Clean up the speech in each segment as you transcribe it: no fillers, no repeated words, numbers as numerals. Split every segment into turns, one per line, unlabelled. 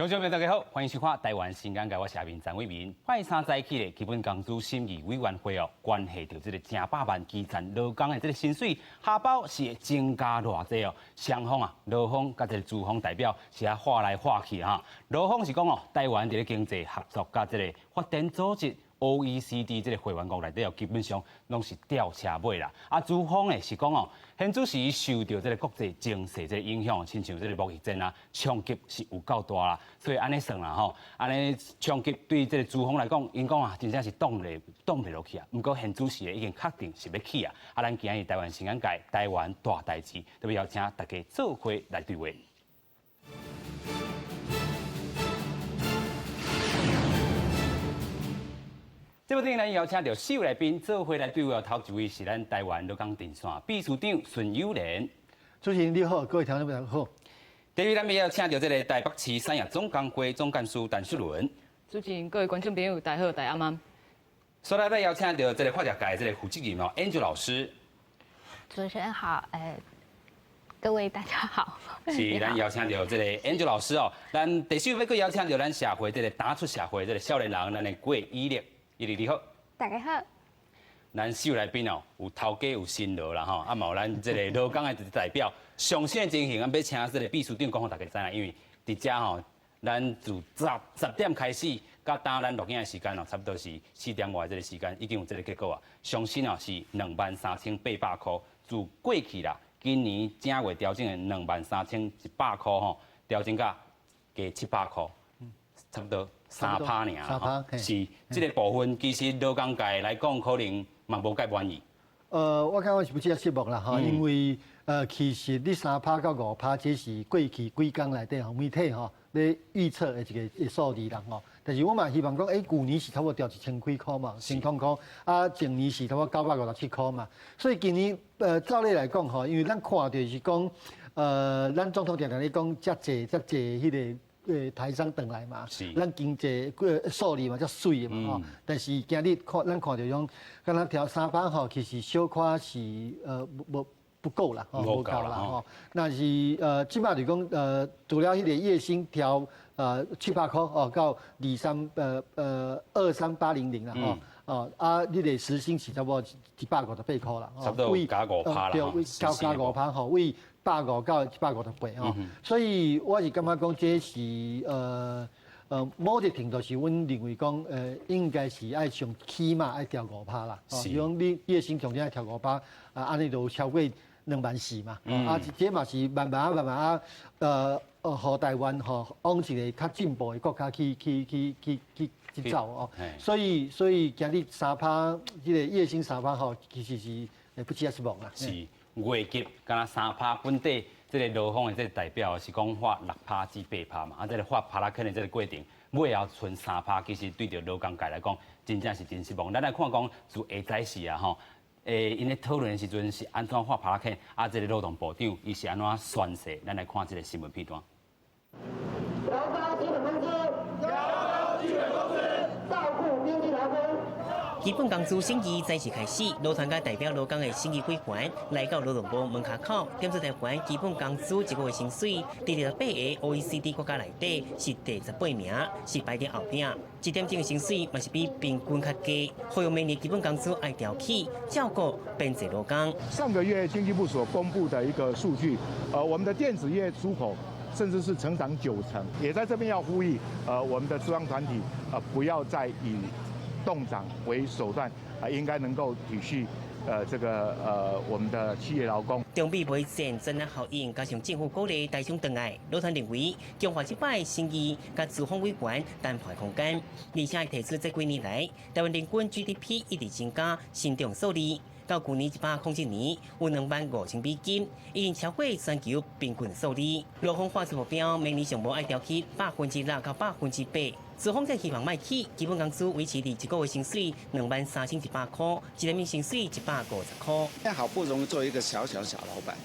觀眾朋友大家好，歡迎收看《台灣新眼界》，我是阿明陳偉民。拜三早起的基本工資審議委員會哦，關係著這個成百萬基層勞工的這個薪水，下包是會增加偌濟哦？雙方啊，勞方佮這個資方代表是啊話來話去哈。勞方是講哦，台灣佇咧經濟合作佮這個發展組織 OECD 這個會員國內底哦，基本上攏是吊車尾啦。啊，資方的是講哦，現此時受著這個國際情勢這個影響，親像這個貿易戰啊，衝擊是有夠大啦。所以按呢算啦吼，按呢衝擊對這個資方來講，𪜶講啊，真正是擋袂落去啊。毋過現此時已經確定是欲起啊。啊，咱今日台灣新眼界，台灣大代誌，特別邀請大家做伙來對話。這部電影咱邀請著四位來賓做伙來對話，頭一位是咱台灣勞工陣線秘書長孫友蓮。
主持人你好，各位聽眾朋友好。
第二位咱欲邀請著這個台北市產業總工會總幹事陳淑倫。
主持人各位觀眾朋友大家好，大家晚安。
所來欲邀請著這個法律界這個負責人哦，Angel 老師。
主持人好，各位大家好。
是，咱邀請著這個 Angel 老師哦。咱第四位閣邀請著咱社會這個打出社會這個少年人，咱的郭以力。伊力你好，
大家好。
咱四位來賓哦，有頭家有新勞啦吼，啊嘛有咱這個勞工的代表。上新的情形，咱欲請這個秘書長講予大家知影，因為佇遮吼，咱自十點開始，到今咱錄影的時間哦，差不多是4點外這個時間，已經有這個結果啊。上新哦是23,800箍，自過去啦，今年正月調整的23,100箍吼，調整到加七百箍，差不多3趴爾吼，是這個部分，其實勞工界來講，可能嘛無蓋滿意。
我感覺是不只失望啦，吼，因為其實你3趴到5趴，這是過去幾工內底吼，媒體吼咧預測的一個數字啦吼。但是我嘛希望講，舊年是差不多調一千幾箍嘛，千空箍，啊，前年是差不多957箍嘛。所以今年照理來講吼，因為咱看著是講，咱總統定定咧講，遮濟遮濟彼個台商轉來嘛，咱經濟個數字嘛才媠的嘛吼。但是今日看咱看著講，敢若調三趴吼，其實小可是無不夠啦，吼，無夠啦吼。若是這擺就講除了彼個月薪調七百箍哦，到23800啦吼。哦啊，你個時薪是差不多158箍啦，
差不多加五趴啦，
對，加5趴吼，為150到158吼，所以我是感覺講這是某一個程度是阮認為講應該是愛上起碼愛調五趴啦，是講你月薪上愛調五趴，啊，按呢就超過2萬4嘛，啊，這嘛是慢慢啊慢慢啊，予台灣吼往一個較進步的國家去走哦，所以今日三趴，這個月薪三趴吼，其實是不只失望啦。
是月給敢若三趴，本底這個勞方的這個代表是講發6趴至8趴嘛，啊，這個發帕拉肯的這個過程，尾後賰三趴，其實對著勞工界來講，真正是真失望。咱來看講自下早時啊吼，𪜶咧討論的時陣是按怎發帕拉肯，啊，這個勞動部長伊是按怎宣示？咱來看這個新聞片段。
調高基本工資，調高基本工資，照顧邊境勞工。
基本工資審議早時開始，勞團佮代表勞工的審議委員來到勞動部門跤口，點出台灣基本工資一個月薪水，佇28个 OECD 國家內底是第18名，是排佇後壁。一點鐘的薪水嘛是比平均較低，呼籲明年基本工資愛調起，照顧邊際勞工。
上個月經濟部所公布的一個數據，我們的電子業出口甚至是成長9成，也在這邊要呼籲，我們的資方團體，不要再以凍漲為手段，啊，應該能夠體恤，這個我們的企業勞工。
中美貿易戰增壓效應，加上政府鼓勵台商轉來，勞團認為強化這擺審議，佮資方委員談判空間，而且提出這幾年來，台灣人均 GDP 一直增加，成長數字。到舊年107年有25,000美金，已經超過全球平均數字。勞方劃出目標，明年上無愛調起6%到8%。資方則希望莫起，基本工資維持佇一個月薪水23,100箍，一個月薪水150箍。
好不容易做一個小小小老闆，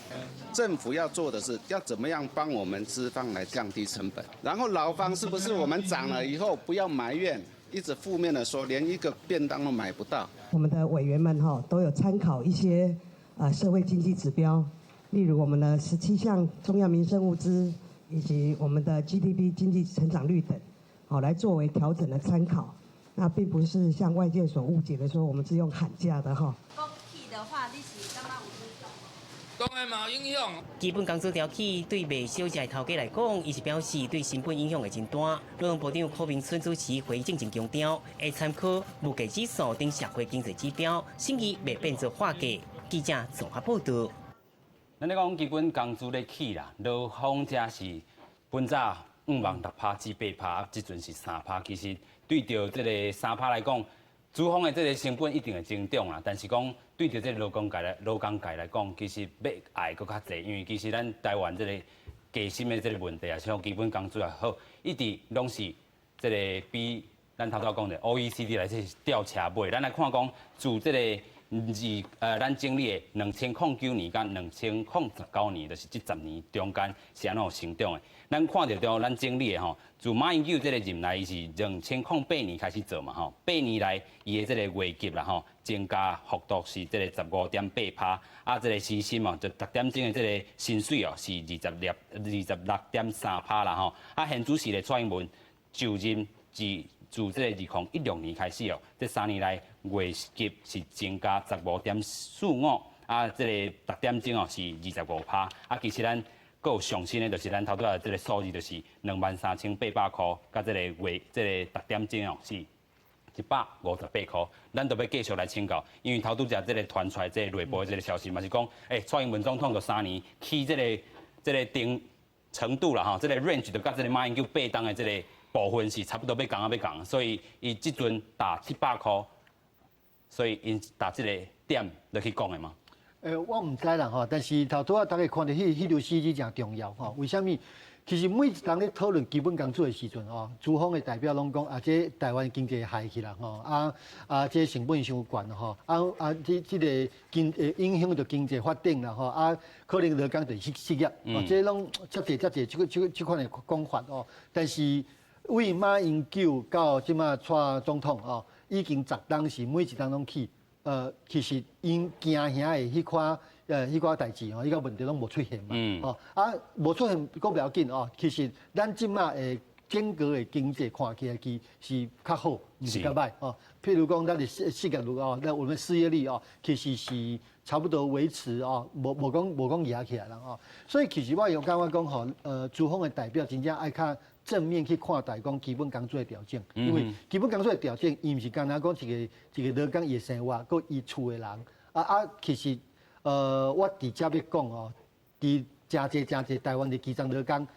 政府要做的是要怎麼樣幫我們資方來降低成本，然後勞方是不是我們漲了以後不要埋怨，一直負面的說，連一個便當都買不到。
我們的委員們哈都有參考一些社會經濟指標，例如我們的17項重要民生物資以及我們的 GDP 經濟成長率等，好來作為調整的參考。那並不是像外界所誤解的說，我們是用喊價的哈。
起的話，你是感覺有影響？
當然嘛有影響。
基本工資調起對賣小食的頭家來講，伊是表示對成本影響會真大。勞動部長柯明春主持會議進前強調，會參考物價指數等社會經濟指標，審議袂變做喊價。記者綜合報道。
咱咧講基本工資咧起啦，勞方遮是本早五萬6趴至8趴，這陣是3趴。其實對著這个3趴來講，資方的這个成本一定會增長啦。但是講對著這个勞工界來講，其實欲愛閣較濟，因為其實咱台灣這个低薪的這个問題啊，像基本工資也好，一直攏是這个比咱頭拄講的 OECD 來說是吊車尾。咱來看講自這个咱經歷的2009年佮2019年，就是這10年中間是按怎有成長的。咱看著著咱整理的吼，自馬英九這个任內是2008年開始做嘛吼，8年來伊的這个月給啦吼，增加幅度是這个15.8趴，啊，這个時薪哦，就逐點鐘的這个薪水哦是26.3趴啦吼。啊，現主時咧蔡英文就任自這个2016年開始哦，這3年來月給是增加15.45，啊，這个逐點鐘哦是25趴，啊，其實咱閣有上新的，就是咱頭拄仔這个數字，就是23,800箍，佮這个月這个逐點鐘哦是158箍。咱都欲繼續來請教，因為頭拄才這个傳出來這个內部的這个消息嘛是講，蔡英文總統就3年起這个定程度啦吼，這个 range 就佮這个馬英九八冬的這个部分是差不多欲仝仔欲仝，所以伊這陣打700箍，所以𪜶打這个點落去講的嘛。
我毋知啦吼，但是頭拄仔大家看著彼條數字誠重要吼。為啥物？其實每一當咧討論基本工資的時陣吼，資方的代表攏講啊，這台灣經濟害去啦吼，啊啊，這成本傷懸吼，啊啊，這個會影響著經濟發展啦吼，啊，可能勞工就失業，哦，這攏遮濟遮濟這款的講法哦。但是為馬英九到這馬蔡總統哦，已經10冬是每一冬攏起。其實𪜶驚嚇的彼款代誌吼，彼個問題攏無出現嘛。哦，啊，無出現閣袂要緊哦。其實咱這馬的整個的經濟看起來其實是較好，毋是較歹哦。譬如講，咱的失業率哦，那我們失業率哦，其實是差不多維持哦，無講壓起來啦哦。所以其實我有感覺講吼，資方的代表真正愛較正面去看待講基本工資的調整，因為基本工資的調整，伊毋是干焦講一个一个勞工伊的生活，閣伊厝的人啊啊，其實我直接欲講哦，佇誠濟誠濟台灣的基層勞工，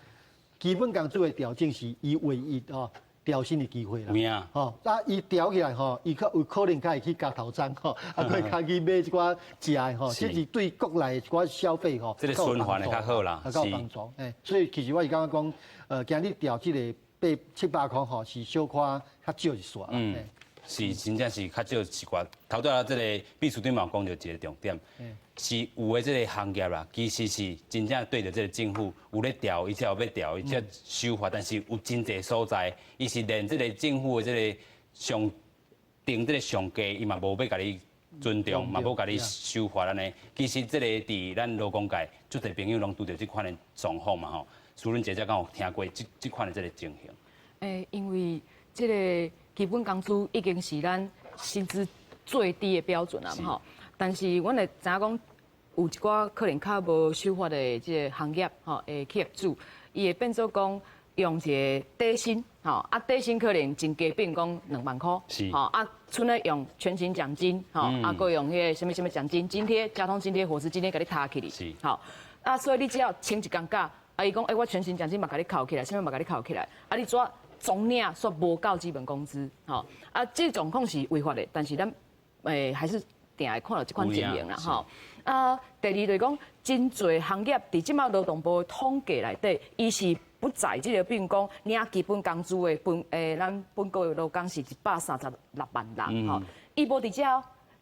基本工資的調整是伊唯一哦調薪的機會啦。吼，啊，伊調起來吼，伊較有可能較會去加頭鬃吼，啊，閣較去買一寡食的吼，這是對國內的一寡消費吼，
這个循環會較好啦，
較有幫助。所以其實我是感覺講，今日調這个八七百箍吼，是小可較少一絲啦。
是，真正是較少一寡。頭拄仔這个秘書長嘛有講著一个重點，是有的這个行業啦，其實是真正對著這个政府有咧調，伊才有欲調，伊才修法，但是有真濟所在，伊是連這个政府的這个上定這个上低，伊嘛無欲共你尊重，嘛無共你修法按呢。其實這个佇咱勞工界，足濟朋友攏拄著這款的狀況嘛吼。淑倫姐姐敢有聽過這款的這个情形？
因為這个基本工資已經是咱薪資最低的標準啦，吼。但是阮會知影講，有一寡可能較無守法的這个行業，吼，的企業主，伊會變做講用一个底薪，吼，啊底薪可能真低，比如講2萬箍，吼，啊，賰咧用全勤獎金，吼，啊，閣用彼个啥物啥物獎金、津貼、交通津貼、伙食津貼，共你拖起去，吼，啊，所以你只要請一工假，啊，伊講，欸，我全勤獎金嘛共你扣起來，啥物嘛共你扣起來，啊，你怎總領煞無夠基本工資，吼，啊，這狀況是違法的，但是咱還是定會看著這款情形啦，吼。啊，第二就是講，真濟行業佇這馬勞動部的統計內底，伊是不在這個，比如講領基本工資的咱本國的勞工是136萬人，吼，伊無佇遮，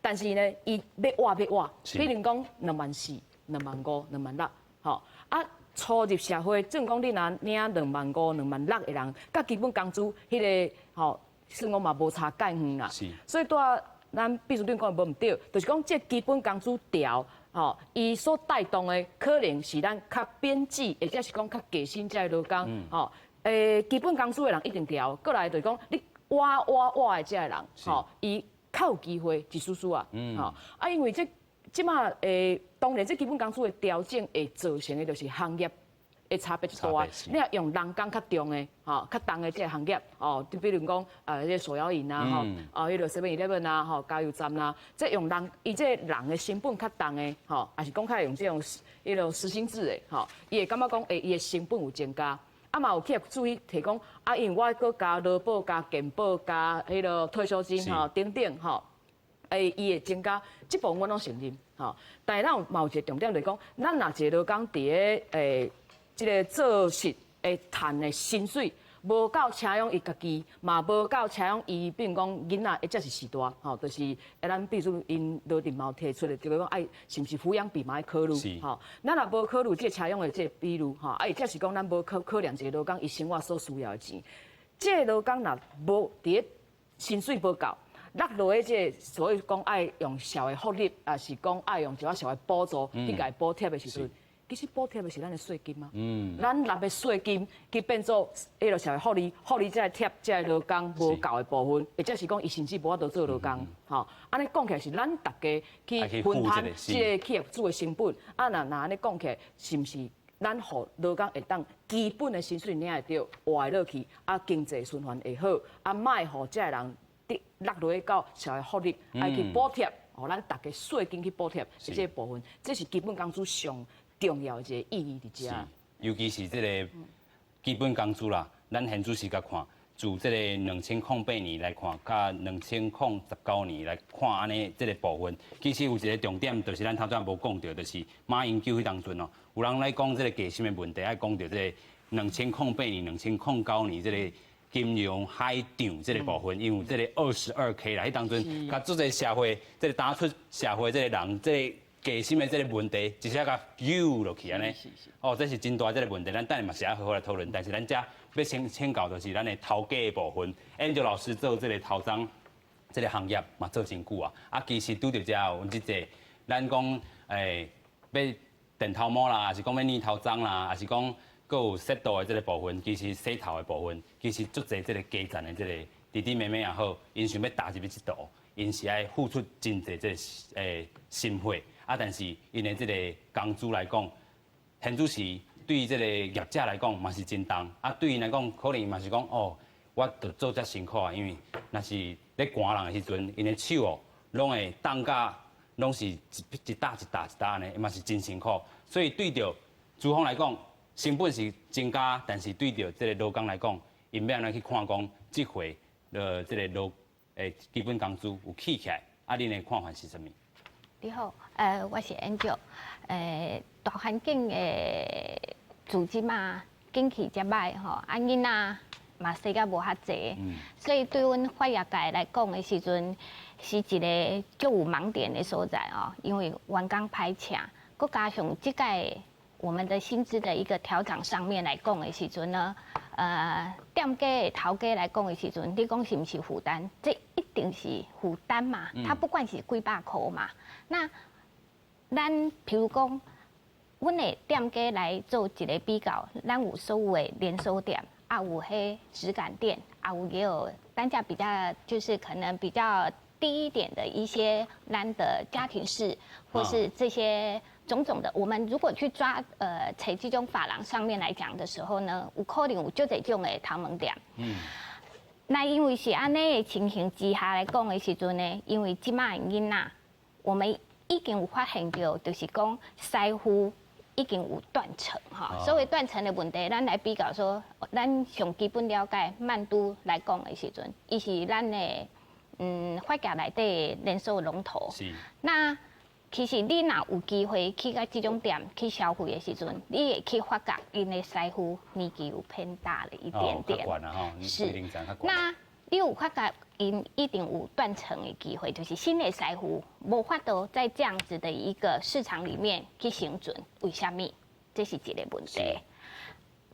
但是呢，伊欲倚欲倚，比如講2萬4、2萬5、2萬6，吼，啊。初入社會，正講你若領2萬5、2萬6的人，佮基本工資彼个吼，算講嘛無差介遠啦。所以拄仔咱秘書長講的無毋對，就是講這基本工資調，吼，伊所帶動的可能是咱較邊際，或者是講較低薪這個勞工，吼，基本工資的人一定調，過來就是講你挖挖挖的這個人，吼，伊較有機會一絲絲啊，吼，啊，因為這這馬當然這基本工資的調整會造成的就是行業的差別就大。你若用人工較重的，吼，較重的這個行業，哦，就比如講，這個手搖飲啊，吼，啊，彼個 Seven Eleven 啊，吼，加油站啦，這用人，伊這個人的成本較重的，吼，抑是講較用這種彼個時薪制的，吼，伊會感覺講，伊的成本有增加，啊嘛有去注意提講，啊，因為我閣加勞保、加健保、加彼個退休金，吼，等等，吼，伊會增加，這部分我攏承認，吼，但是咱嘛有一個重點就是講，咱若一個勞工佇咧這個做實會趁的薪水，無夠車養伊家己，嘛無夠車養伊，比如講囡仔，或者是序大，吼，就是咱比如𪜶羅振嘛有提出的，就是講愛是毋是撫養比嘛愛考慮，吼，咱若無考慮這個車養的這個比率，吼，啊，或者是講咱無考考量一個勞工伊生活所需要的錢，這個勞工若無佇咧薪水無夠。落落去這個所謂講愛用社會福利，抑是講愛用一寡社會補助去共伊補貼的時陣，其實補貼的是咱的稅金啊。咱納的稅金去變做彼個社會福利，福利才會貼這個勞工無夠的部分，或者是講伊甚至無法度做勞工。吼，按呢講起來是咱逐家去分擔這個企業主的成本。啊，若若按呢講起來，是毋是咱予勞工會當基本的薪水領會著，活會落去，啊，經濟循環會好，啊，莫予這個人得落落去到社會福利，愛去補貼，予咱逐家稅金去補貼這個部分，這是基本工資上重要的一個意義佇遮。
尤其是這個基本工資啦，咱現主時共看，自這個2008年來看，佮2019年來看，按呢這個部分，其實有一個重點，就是咱頭拄仔無講著，就是馬英九彼當陣哦，有人來講這個低薪的問題，愛講著這個2008年、2009年這個金融海漲這個部分，因為這個22K 啦，彼當陣，共足濟社會，這個打出社會這個人，這個低薪的這個問題，一下共揪落去按呢。哦，這是真大這個問題，咱等下嘛是愛好好來討論。但是咱遮欲先請教，就是咱的頭家的部分。Angel 老師做這個頭鬃這個行業嘛做真久啊。啊，其實拄著遮有這個，咱講欲電頭毛啦，抑是講欲染頭鬃啦，抑是講閣有洗度的這個部分，其實洗頭的部分，其實足濟這個基層的這個弟弟妹妹也好，𪜶想欲踏入去這途，𪜶是愛付出真濟這個心血。啊，但是𪜶的這個工資來講，現主時對這個業者來講嘛是真重。啊，對𪜶來講，可能嘛是講哦，我著做遮辛苦啊，因為若是咧寒人的時陣，𪜶的手哦，攏會凍甲攏是一一搭一搭一搭按呢，嘛是真辛苦。所以對著資方來講，成本是增加，但是對著這個勞工來講，𪜶欲按怎去看講，這回這個勞基本工資有起起來，啊，恁的看法是啥物？
你好，我是 Angel，大環境的組織嘛，景氣遮䆀吼，啊囡仔嘛生甲無較濟，所以對阮髮業界來講的時陣，是一個足有盲點的所在哦，因為員工歹請，閣加上這屆我們的薪資的一個調整上面來講的時陣呢，店家的頭家來講的時陣，你講是毋是負擔？這一定是負擔嘛，他不管是幾百箍嘛。那咱譬如講，阮的店家來做一個比較，咱有所有的連鎖店，啊有彼質感店，啊有也有單價比較就是可能比較低一點的一些咱的家庭式，或是這些種種的。我們如果去抓採這種髮廊上面來講的時候呢，有可能有足濟種的頭毛店。那因為是按呢的情形之下來講的時陣呢，因為這馬的囡仔，我們已經有發現著，就是講師傅已經有斷層哈。所謂斷層的問題，咱來比較說，咱上基本了解曼都來講的時陣，伊是咱的髮業內底連鎖龍頭。那其實你若有機會去到這種店去消費的時陣，你會去發覺𪜶的師傅年紀有偏大了一點點。是。那你有發覺𪜶一定有斷層的機會，就是新的師傅無法度在這樣子的一個市場裡面去生存，為啥物？這是一個問題。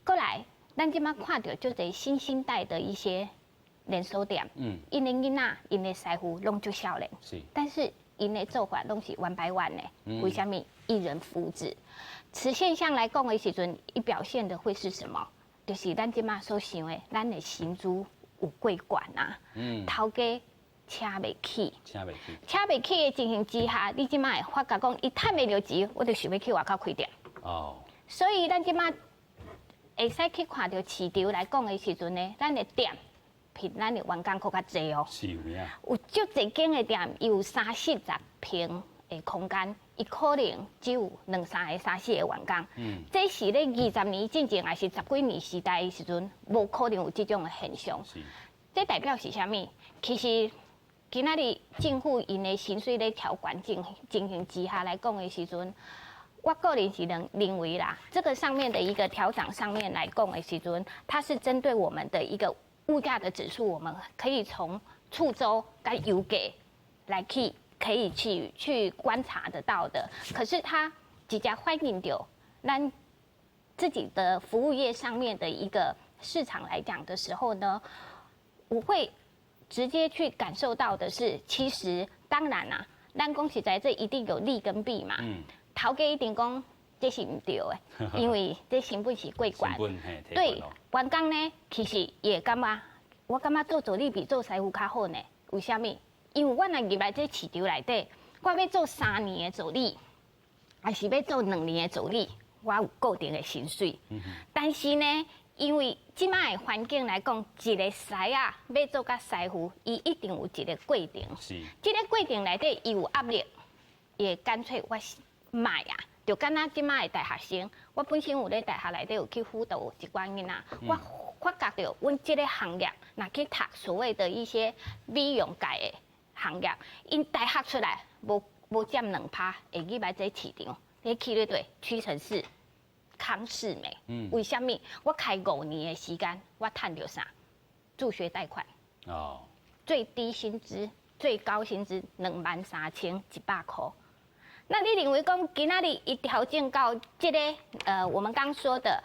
過來，咱這馬看著足濟新生代的一些連鎖店，𪜶的囡仔、𪜶的師傅攏足少年，但是𪜶的做法攏是 one by one 的。為啥物？一人複製。此現象來講的時陣，伊表現的會是什麼？就是咱這馬所想的，咱的薪資有過懸啊，頭家請袂起，
請袂起，
請袂起的情形之下，你這馬會發覺講，伊趁袂著錢，我就想欲去外口開店。所以咱這馬會使去看著市場來講的時陣呢，咱的店比咱的員工閣較濟哦。
是有影。
有足濟間的店，伊有三四十坪的空間，伊可能只有兩三个、三四个員工。這是咧20年進前，抑是十幾年時代的時陣，無可能有這種的現象。這代表是啥物？其實今仔日政府𪜶的薪水咧調懸情形之下來講的時陣，我個人是認為啦，這個上面的一個調整上面來講的時陣，它是針對我們的一個物價的指數，我們可以從厝租佮油價來去可以去觀察得到的。可是它直接反映著咱自己的服務業上面的一個市場來講的時候呢，我會直接去感受到的是，其實當然啦，咱講實在，這一定有利跟弊嘛。頭家一定講這是毋對的，因為這成本是過懸。對，員工呢，其實也感覺，我感覺做助理比做師傅較好呢。為啥物？因為我若入來這市場內底，我欲做3年的助理，抑是欲做2年的助理，我有固定的薪水。但是呢，因為這馬的環境來講，一個師仔欲做甲師傅，伊一定有一個過程。這個過程內底，伊有壓力，伊會乾脆我莫啊，就敢若這馬的大學生，我本身有咧大學內底有去輔導一寡囡仔，我發覺著阮這個行業，若去讀所謂的一些美容界的行業，𪜶大學出來無佔2趴會入來這市場，你去咧對屈臣氏、康是美，為啥物？我開5年的時間，我趁著啥？助學貸款。最低薪資、最高薪資23,100塊。那你認為講今仔日伊調整到這個我們剛說的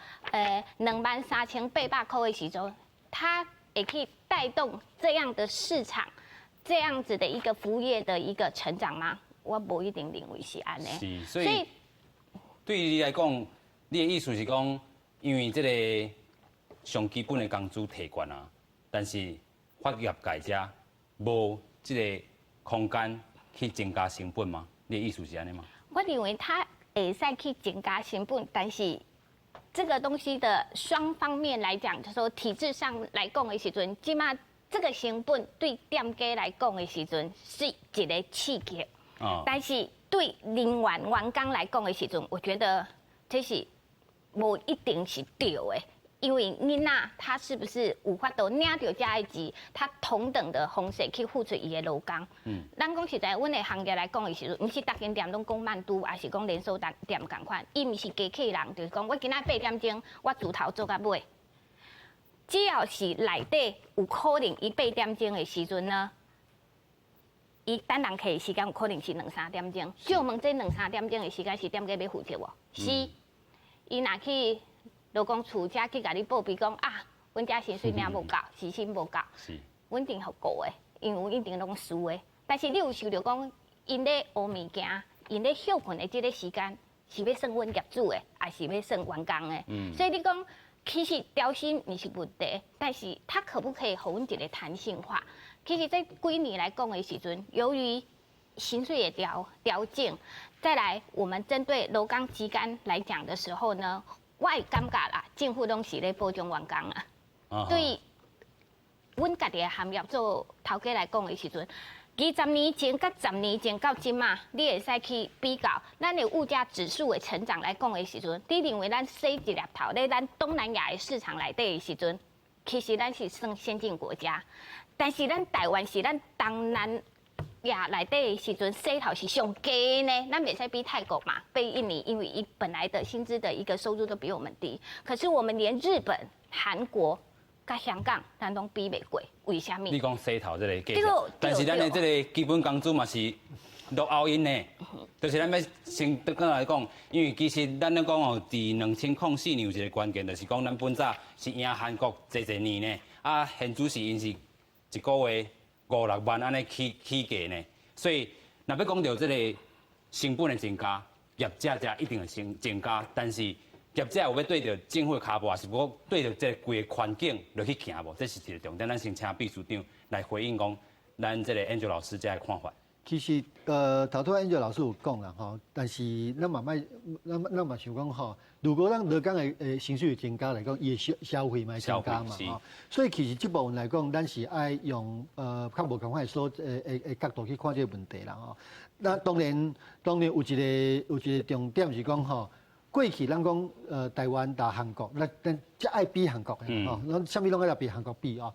23,800塊的時陣，它會去帶動這樣的市場，這樣子的一個服務業的一個成長嗎？我無一定認為是按呢。
是，所以對你來講，你的意思是講，因為這個上基本的工資提懸啊，但是發業界遮無這個空間去增加成本嗎？你的意思是按呢嗎？
我認為它會使去增加成本，但是這個東西的雙方面來講，就說體制上來講的時陣，這馬這個成本對店家來講的時陣是一個刺激，但是對人員員工來講的時陣，我覺得這是無一定是對的。因為囡仔他是不是有法度領著遮的錢，他同等的方式去付出伊的勞工？咱講實在，阮的行業來講的時陣，毋是逐間店攏講曼都，抑是講連鎖店仝款，伊毋是機器人，就是講我今仔8點鐘，我自頭做到尾。只要是內底有可能，伊八點鐘的時陣呢，伊等人客的時間有可能是兩三點鐘。借問這兩三點鐘的時間是店家欲負責無？是，伊若去勞工處遮去共你報備講啊，阮遮薪水領無夠，時薪無夠，阮定予告的，因為阮一定攏輸的。但是你有想著講，𪜶咧烏物件，𪜶咧歇睏的這個時間，是欲算阮業主的，抑是欲算員工的？所以你講，其實調薪毋是問題，但是他可不可以予阮一個彈性化？其實這幾年來講的時陣，由於薪水的調整，再來我們針對勞工之間來講的時候呢，我會感覺啦，政府攏是咧保障員工啊。對，阮家己的行業做頭家來講的時陣，20年前佮10年前到這馬，你會使去比較咱的物價指數的成長來講的時陣，你認為咱洗一粒頭咧咱東南亞的市場內底的時陣，其實咱是算先進國家，但是咱台灣是咱東南亞內底的時陣，洗頭是上低呢。咱袂使比泰國嘛，比印尼，因為伊本來的薪資的一個收入都比我們低。可是我們連日本、韓國、佮香港，咱攏比袂過，為啥物？
你講洗頭這個價錢，但是咱的這個基本工資嘛是落後𪜶呢。就是咱欲先轉來講，因為其實咱咧講哦，佇2004年有一個關鍵，就是講咱本早是贏韓國濟濟年呢。啊，現主時𪜶是一個月五六萬按呢起起價呢。所以若欲講著這个成本的增加，業者才一定會先增加，但是業者有欲對著政府的跤步，抑是講對著這个規个環境落去行無？這是一个重點。咱先請秘書長來回應講，咱這个 Angel 老師這个看法。
其實，頭拄 Angel 老師有講啦，吼，但是咱嘛莫，咱嘛想講吼，如果咱勞工的薪水增加來講，伊的消費嘛會增加嘛，吼，所以其實這部分來講，咱是愛用較無仝款的所的角度去看這个問題啦，吼。那當然有一个重點是講吼，過去咱講台灣佮韓國，咱才愛比韓國的吼，咱啥物攏愛來比韓國比哦。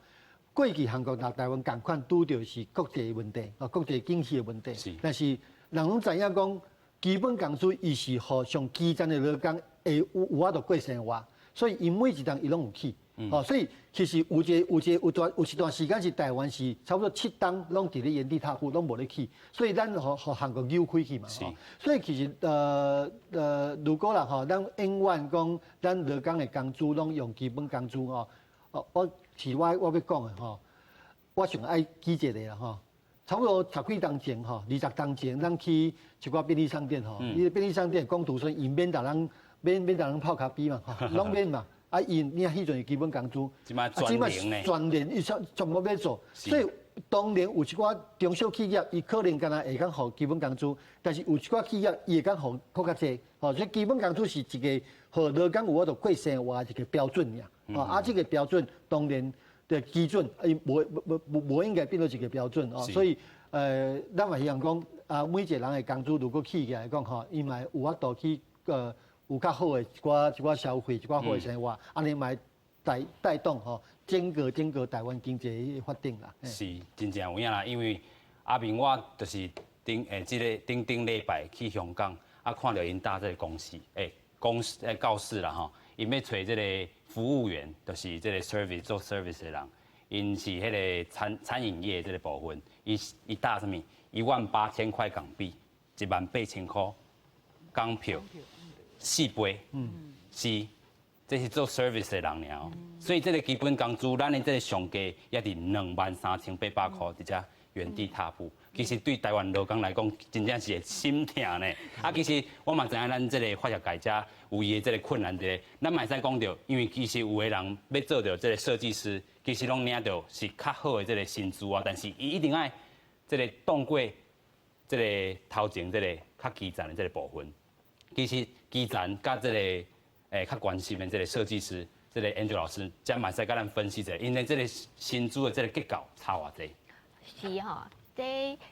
過去韓國佮台灣仝款拄著是國際問題，啊，國際景氣的問題。但是人攏知影講，基本工資伊是予上基層的勞工會有法度過生活，所以伊每一冬伊攏有起。哦，所以其實有一個有一個有段有一段時間是台灣是差不多7冬攏佇咧原地踏步，攏無咧起，所以咱予韓國扭開去嘛。所以其實如果啦吼，咱永遠講咱勞工的工資攏用基本工資吼，哦，我是我欲講的吼，我上愛舉一個啦吼，差不多十幾冬前吼，20冬前，咱去一寡便利商店吼，伊便利商店工讀生伊免逐人免免逐人泡咖啡嘛，攏免嘛。啊，伊領彼陣是基本工資，
這擺全年呢？
全年伊全部欲做，所以當然有一寡中小企業，伊可能敢若會當予基本工資，但是有一寡企業伊會當予閣較濟，吼，所以基本工資是一個予勞工有法度過生活的一個標準爾，啊，這個標準當然的基準，伊無無無無應該變做一個標準哦，所以咱嘛希望講啊，每一個人的工資如果起起來講吼，伊嘛有法度去有較好的一寡消費，一寡好的生活，按呢嘛會帶動吼整個台灣經濟的發展啦。
是，真正有影啦，因為阿明我就是頂這个頂頂禮拜去香港，啊看著𪜶搭這个公司，公司告示啦吼，𪜶欲揣這个服務員，就是這个 service 做 service 的人，𪜶是彼个餐飲業這个部分，伊搭啥物？18,000塊港幣，18,000箍港票。四倍，是，這是做 service 的人爾，所以這个基本工資，咱的這个上低也佇23,800箍，佇遮原地踏步。其實對台灣勞工來講，真正是會心疼呢。啊，其實我嘛知影咱這个發業界遮有伊的這个困難佇咧，咱嘛會使講著，因為其實有的人欲做著這个設計師，其實攏領著是較好的這个薪資啊，但是伊一定愛這个擋過這个頭前這个較基層的這个部分。其實基層佮這个較關心的這个設計師，這个 Angel 老師，遮嘛會使共咱分析一下，𪜶的這个薪資的這个結構差偌濟？
是吼，這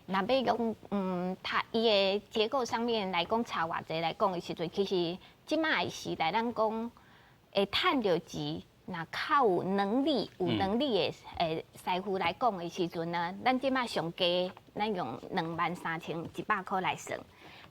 若欲講，它伊的結構上面來講差偌濟來講的時陣，其實這擺的時代，咱講會趁著錢，若較有能力、有能力的師傅來講的時陣呢，咱這擺上低，咱用23,100箍來算。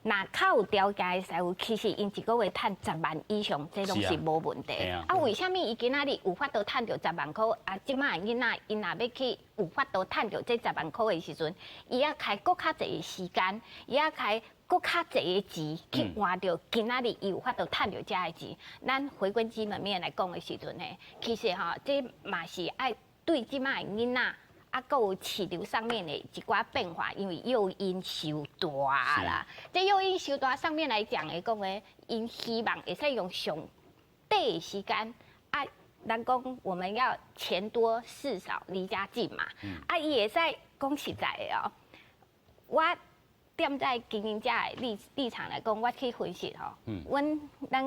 若較有條件的師傅，其實𪜶一個月趁十萬以上，這攏是無問題。啊，為啥物伊今仔日有法度趁著十萬箍？啊，這擺囡仔𪜶若欲去有法度趁著這十萬箍的時陣，伊愛開閣較濟的時間，伊愛開閣較濟的錢去換著今仔日伊有法度趁著遮的錢。咱回歸基本面來講的時陣呢，其實吼，這嘛是愛對這擺的囡仔。啊，閣有市場上面的一寡變化，因為誘因傷大啦。這誘因傷大上面來講來講咧，𪜶希望會使用上短的時間啊，咱講我們要錢多事少離家近嘛。啊，伊會使講實在的哦，我踮在經營者的立場來講，我去分析吼，阮咱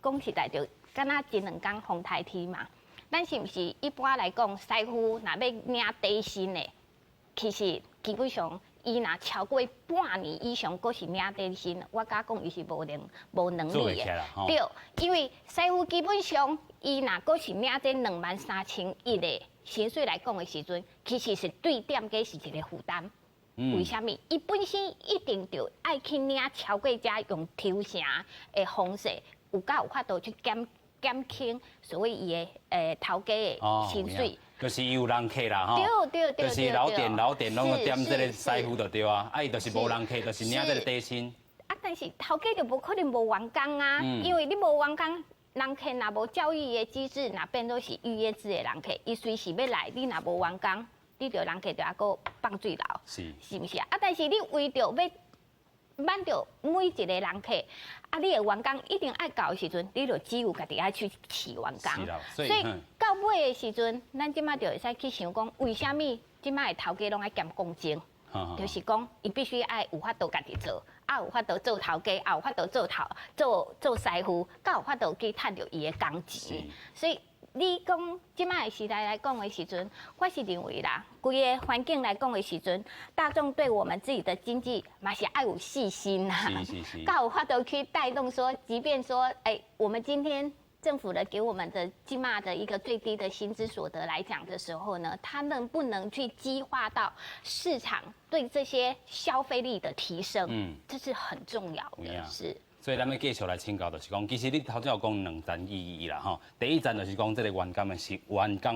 講實在就敢若前兩工風颱天嘛。咱是毋是一般來講，師傅若欲領底薪的，其實基本上伊若超過半年以上，閣是領底薪，我敢講伊是無能力的。對，因為師傅基本上伊若閣是領這23,100的薪水來講的時陣，其實是對店家是一個負擔。為啥物？伊本身一定著愛去領超過遮用抽成的方式，有夠有法度去減輕所謂伊的頭家的薪水，
就是伊有人客啦吼，
對對對，
就是老店老店攏有點這个師傅就對啊，啊伊就是無人客，就是領這个底薪。
啊，但是頭家就無可能無員工啊，因為你無員工，人客若無教育的機制，若變做是預約制的人客，伊隨時欲來，你若無員工。你著人客就猶閣放水流，是毋是啊？啊，但是你為著欲滿著每一个人客，啊，你的員工一定愛到的時陣，你就只有家己愛去飼員工。
所以
到尾的時陣，咱這擺就會使去想講，為啥物這擺的頭家攏愛兼公正？就是講，伊必須愛有法度家己做，啊有法度做頭家，也有法度做頭做做師傅，閣有法度去趁著伊的工錢。所以你講這擺的時代來講的時陣，我是認為啦，規个環境來講的時陣，大眾對我們自己的經濟嘛是愛有信心啦，閣有法度去帶動說，即便說，我們今天政府的給我們的這馬的一個最低的薪資所得來講的時候呢，它能不能去激化到市場對這些消費力的提升？這是很重要的，是。
所以咱欲繼續來請教，就是講，其實你頭先有講兩層意義啦，吼。第一層就是講這個員工的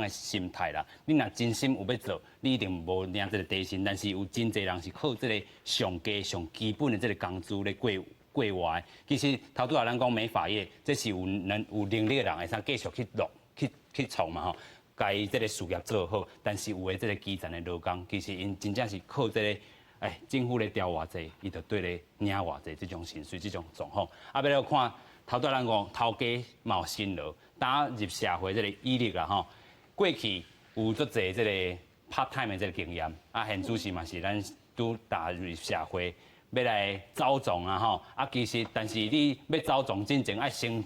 心態啦。你若真心有欲做，你一定無領這個低薪，但是有真濟人是靠這個上低上基本的這個工資咧過過活的。其實頭拄仔咱講美髮業，這是有能力的人會使繼續去落去去創嘛吼，共這個事業做好。但是有的這個基層的勞工，其實𪜶真正是靠這個。政府咧調偌濟，伊就綴咧領偌濟這種薪水，這種狀況。啊，欲來看頭拄仔咱講頭家嘛有辛勞，踏入社會這個履歷啦吼，過去有足濟這個 part time 的這個經驗，啊，現主時嘛是咱拄踏入社會，欲來走創啊吼，啊，其實但是你欲走創進前愛先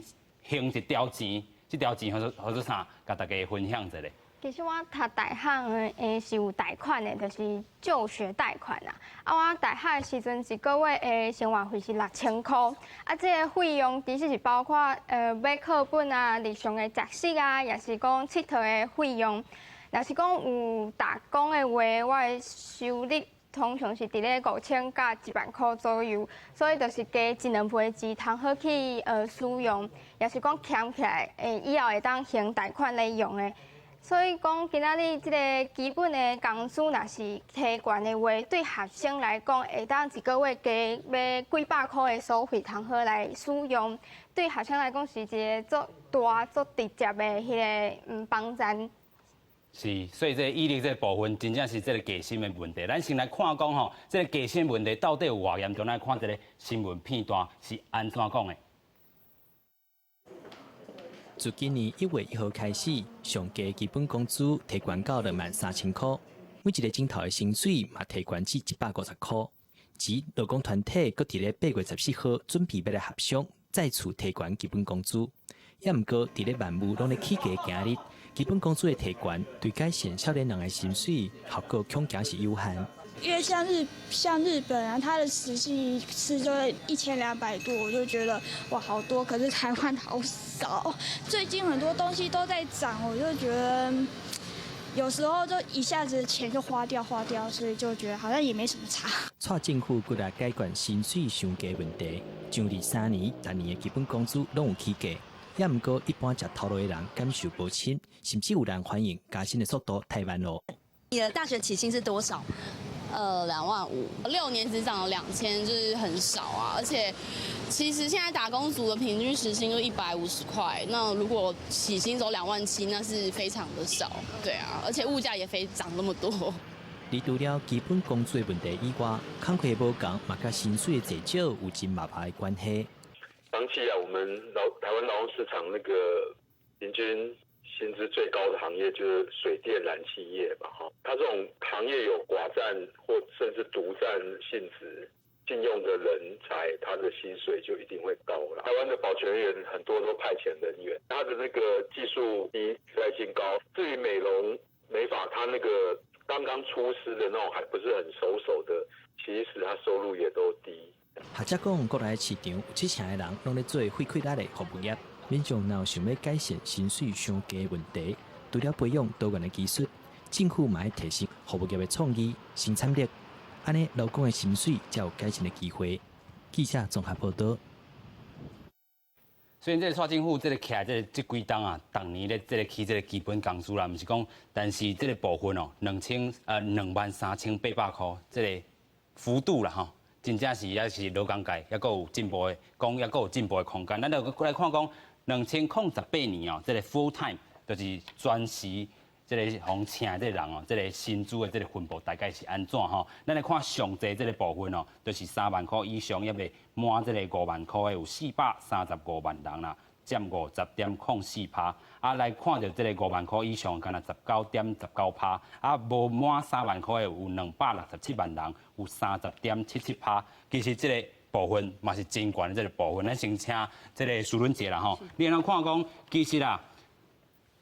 還一條錢，這條錢號做啥？共大家分享一下。
其實我讀大學的是有貸款的，就是就學貸款啊。啊，我大學的時陣一個月的生活費是6000箍。啊，這个費用其實是包括買課本啊、日常的食食啊，抑是講𨑨迌的費用。若是講有打工的話，我的收入通常是佇咧5000到1萬箍左右，所以就是加一兩倍的錢通好去使用，抑是講儉起來，以後會當還貸款來用的。所以講，今仔日這个基本的工資若是提懸的話，對學生來講，會當一個月加欲幾百箍的所費通好來使用，對學生來講是一个足大、足直接的彼个幫助。
是，所以這個伊力這個部分真正是這个加薪的問題。咱先來看講吼，這个加薪問題到底有偌嚴重？咱來看這个新聞片段是按怎講的。
自今年1月1號開始，上低基本工資提懸到23,000箍，每一个鐘頭的薪水嘛提懸至150箍。而勞工團體閣佇咧8月14號準備欲來協商，再次提懸基本工資。也毋過，佇咧萬物攏咧起價今日，基本工資的提懸對改善少年人的薪水效果恐驚是有限。
因為像日本啊，它的時薪一次就會1200多，我就覺得哇好多，可是台灣好少。最近很多東西都在漲，我就覺得有時候就一下子錢就花掉花掉，所以就覺得好像也沒什麼差。
蔡政府過來解決薪水傷低問題，上二三年、逐年的基本工資攏有起價，也毋過一般食頭路的人感受無深，甚至有人反映加薪的速度太慢囉。
你的大學起薪是多少？2
萬5，6年只漲了2000，就是很少啊。而且，其實現在打工族的平均時薪就150塊，那如果起薪走2萬7，那是非常的少。對啊，而且物價也飛漲那麼多。
而除了基本工資的問題以外，工課無仝嘛，佮薪水的濟少有真密切的關係。
長期啊，我們台灣勞動市場那個平均薪資最高的行業就是水電燃氣業嘛，哈，它這種行業有寡占或甚至獨佔性質聘用的人才，他的薪水就一定會高了。台灣的保全員很多都派遣人員，他的那個技術低，取代性高。至於美容美髮，他那個剛剛出師的那種，還不是很熟手的，其實他收入也都低。
學者講，國內市場有七成的人攏咧做費氣力的服務業，民眾若有想欲改善薪水傷低問題，除了培養多元的技術，政府嘛愛提升服務業的創意、生產力，按呢勞工的薪水才有改善的機會。記者綜合報導。
雖然這个蔡政府這个起來這个這幾冬啊，逐年咧這个起這个基本工資啦，毋是講，但是這个部分哦，23,800箍，這个幅度啦吼，真正是猶是勞工界，猶閣有進步的，講猶閣有進步的空間。咱就來看講，2018年哦，這个 full time 就是全時這个予請的這个人哦，這个薪資的這个分布大概是按怎吼？咱來看上濟這个部分哦，就是3萬箍以上，抑未滿這个5萬箍的有435萬人啦，佔50.04%。啊，來看著這个5萬箍以上，敢若19.19%。啊，無滿3萬箍的有267萬人，有30.77%。其實這个部分嘛是真懸的這个部分。咱先請這个蘇倫姐啦吼，你按怎看講？其實啦，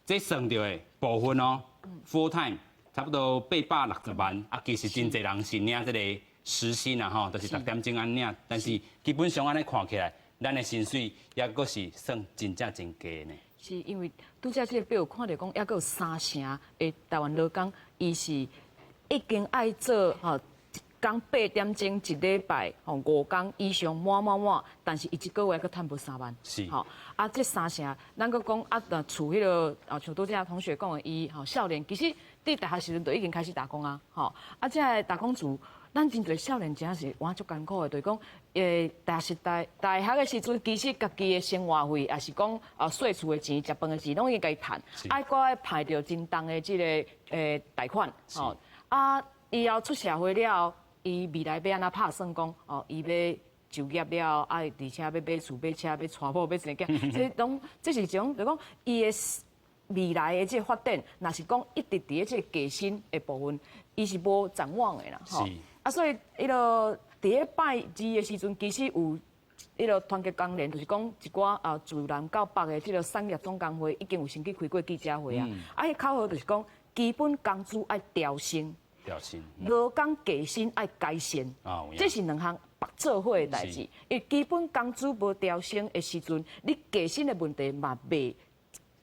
這算著的部分哦，full time 差不多860萬，啊，其實真濟人是領這个時薪啊吼，就是逐點鐘按領，但是基本上按呢看起來，咱的薪水抑閣是算真正真低呢。
是因為拄才這个表有看著講，抑閣有三成的台灣勞工，伊是已經愛做吼一工8點鐘一禮拜吼5工以上滿滿滿，但是伊一個月閣趁無3萬。吼啊，這三成，咱閣講啊，若除彼个啊，像拄才同學講的，伊吼少年，其實佇大學時陣就已經開始打工啊，吼啊，這个打工族，咱真濟少年真正是活足艱苦的，就是講，大學時代大學的時陣，其實家己的生活費，抑是講啊稅厝的錢、食飯的錢，攏已經家己趁，啊，閣愛排著真重的這个貸款，吼啊，以後出社會了後，伊未來欲按怎拍算講，哦，伊欲就業了後，啊，而且欲買厝、買車、欲娶某、欲生囝，這攏這是一種，就講伊的未來的這個發展，若是講一直佇咧這個低薪的部分，伊是無展望的啦，吼。啊，所以彼个佇咧拜二的時陣，其實有彼个團結工聯，就是講一寡啊自南到北的這個產業總工會，已經有先去開過記者會啊。啊，彼口號就是講基本工資愛調升，
調薪，
勞工低薪愛改善，這是兩項縛做伙的代誌。因為基本工資無調升的時陣，你低薪的問題嘛袂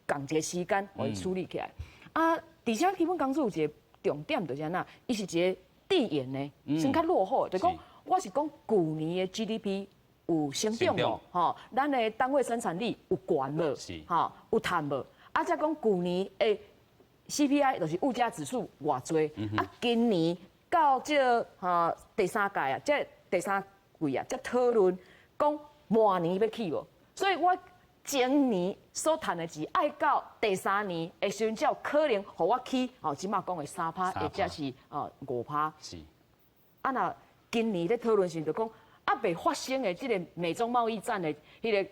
仝一個時間予伊處理起來。啊，而且基本工資有一個重點就是按怎，伊是一個遞延的，先較落後的，就講我是講舊年的 GDP 有成長無？吼，咱的單位生產力有懸無？吼，有趁無？啊，才講舊年的 CPI 就是物價指數偌濟，啊，今年到這個哈第三屆啊，這第三季啊，才討論講明年欲起無？所以我前年所趁的錢，愛到第三年的時陣才有可能予我起，吼，這馬講的3趴，或者是哦5趴。啊，若今年咧討論時就講，猶未發生的這個美中貿易戰的彼个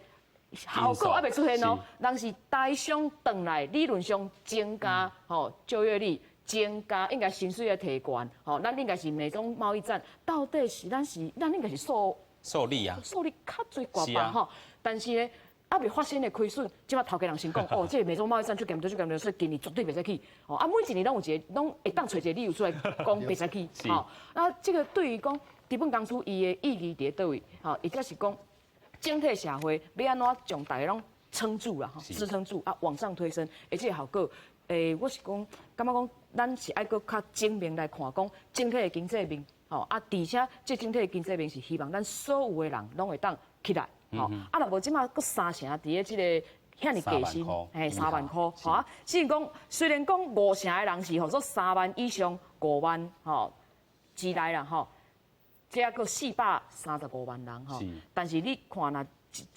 效果猶未出現哦。人是台商轉來，理論上增加吼就業率，增加應該薪水的提懸，吼，咱應該是美中貿易戰到底是咱是咱應該是受
受利啊，
受利較濟寡吧吼。但是呢，猶未發生的虧損，這馬頭家人先講，哦，這個美中貿易戰足嚴重，足嚴重，所以今年絕對袂使起。哦，啊，每一年攏有一个，攏會當揣一个理由出來講袂使起。吼，那這個對於講基本工資伊的意義佇佗位？吼，或者是講整體社會欲按怎將大家攏撐住啦，支撐住啊，往上推升，而這個效果，我是講，感覺講，咱是愛閣較正面來看，講整體的經濟面，吼啊，而且這整體的經濟面是希望咱所有的人攏會當起來。吼，啊，若無這馬閣三成佇咧這個遐爾低薪，嘿，3萬箍，吼啊，雖然講雖然講五成的人是予做3萬以上5萬吼之內啦，吼，這抑閣435萬人吼，但是你看若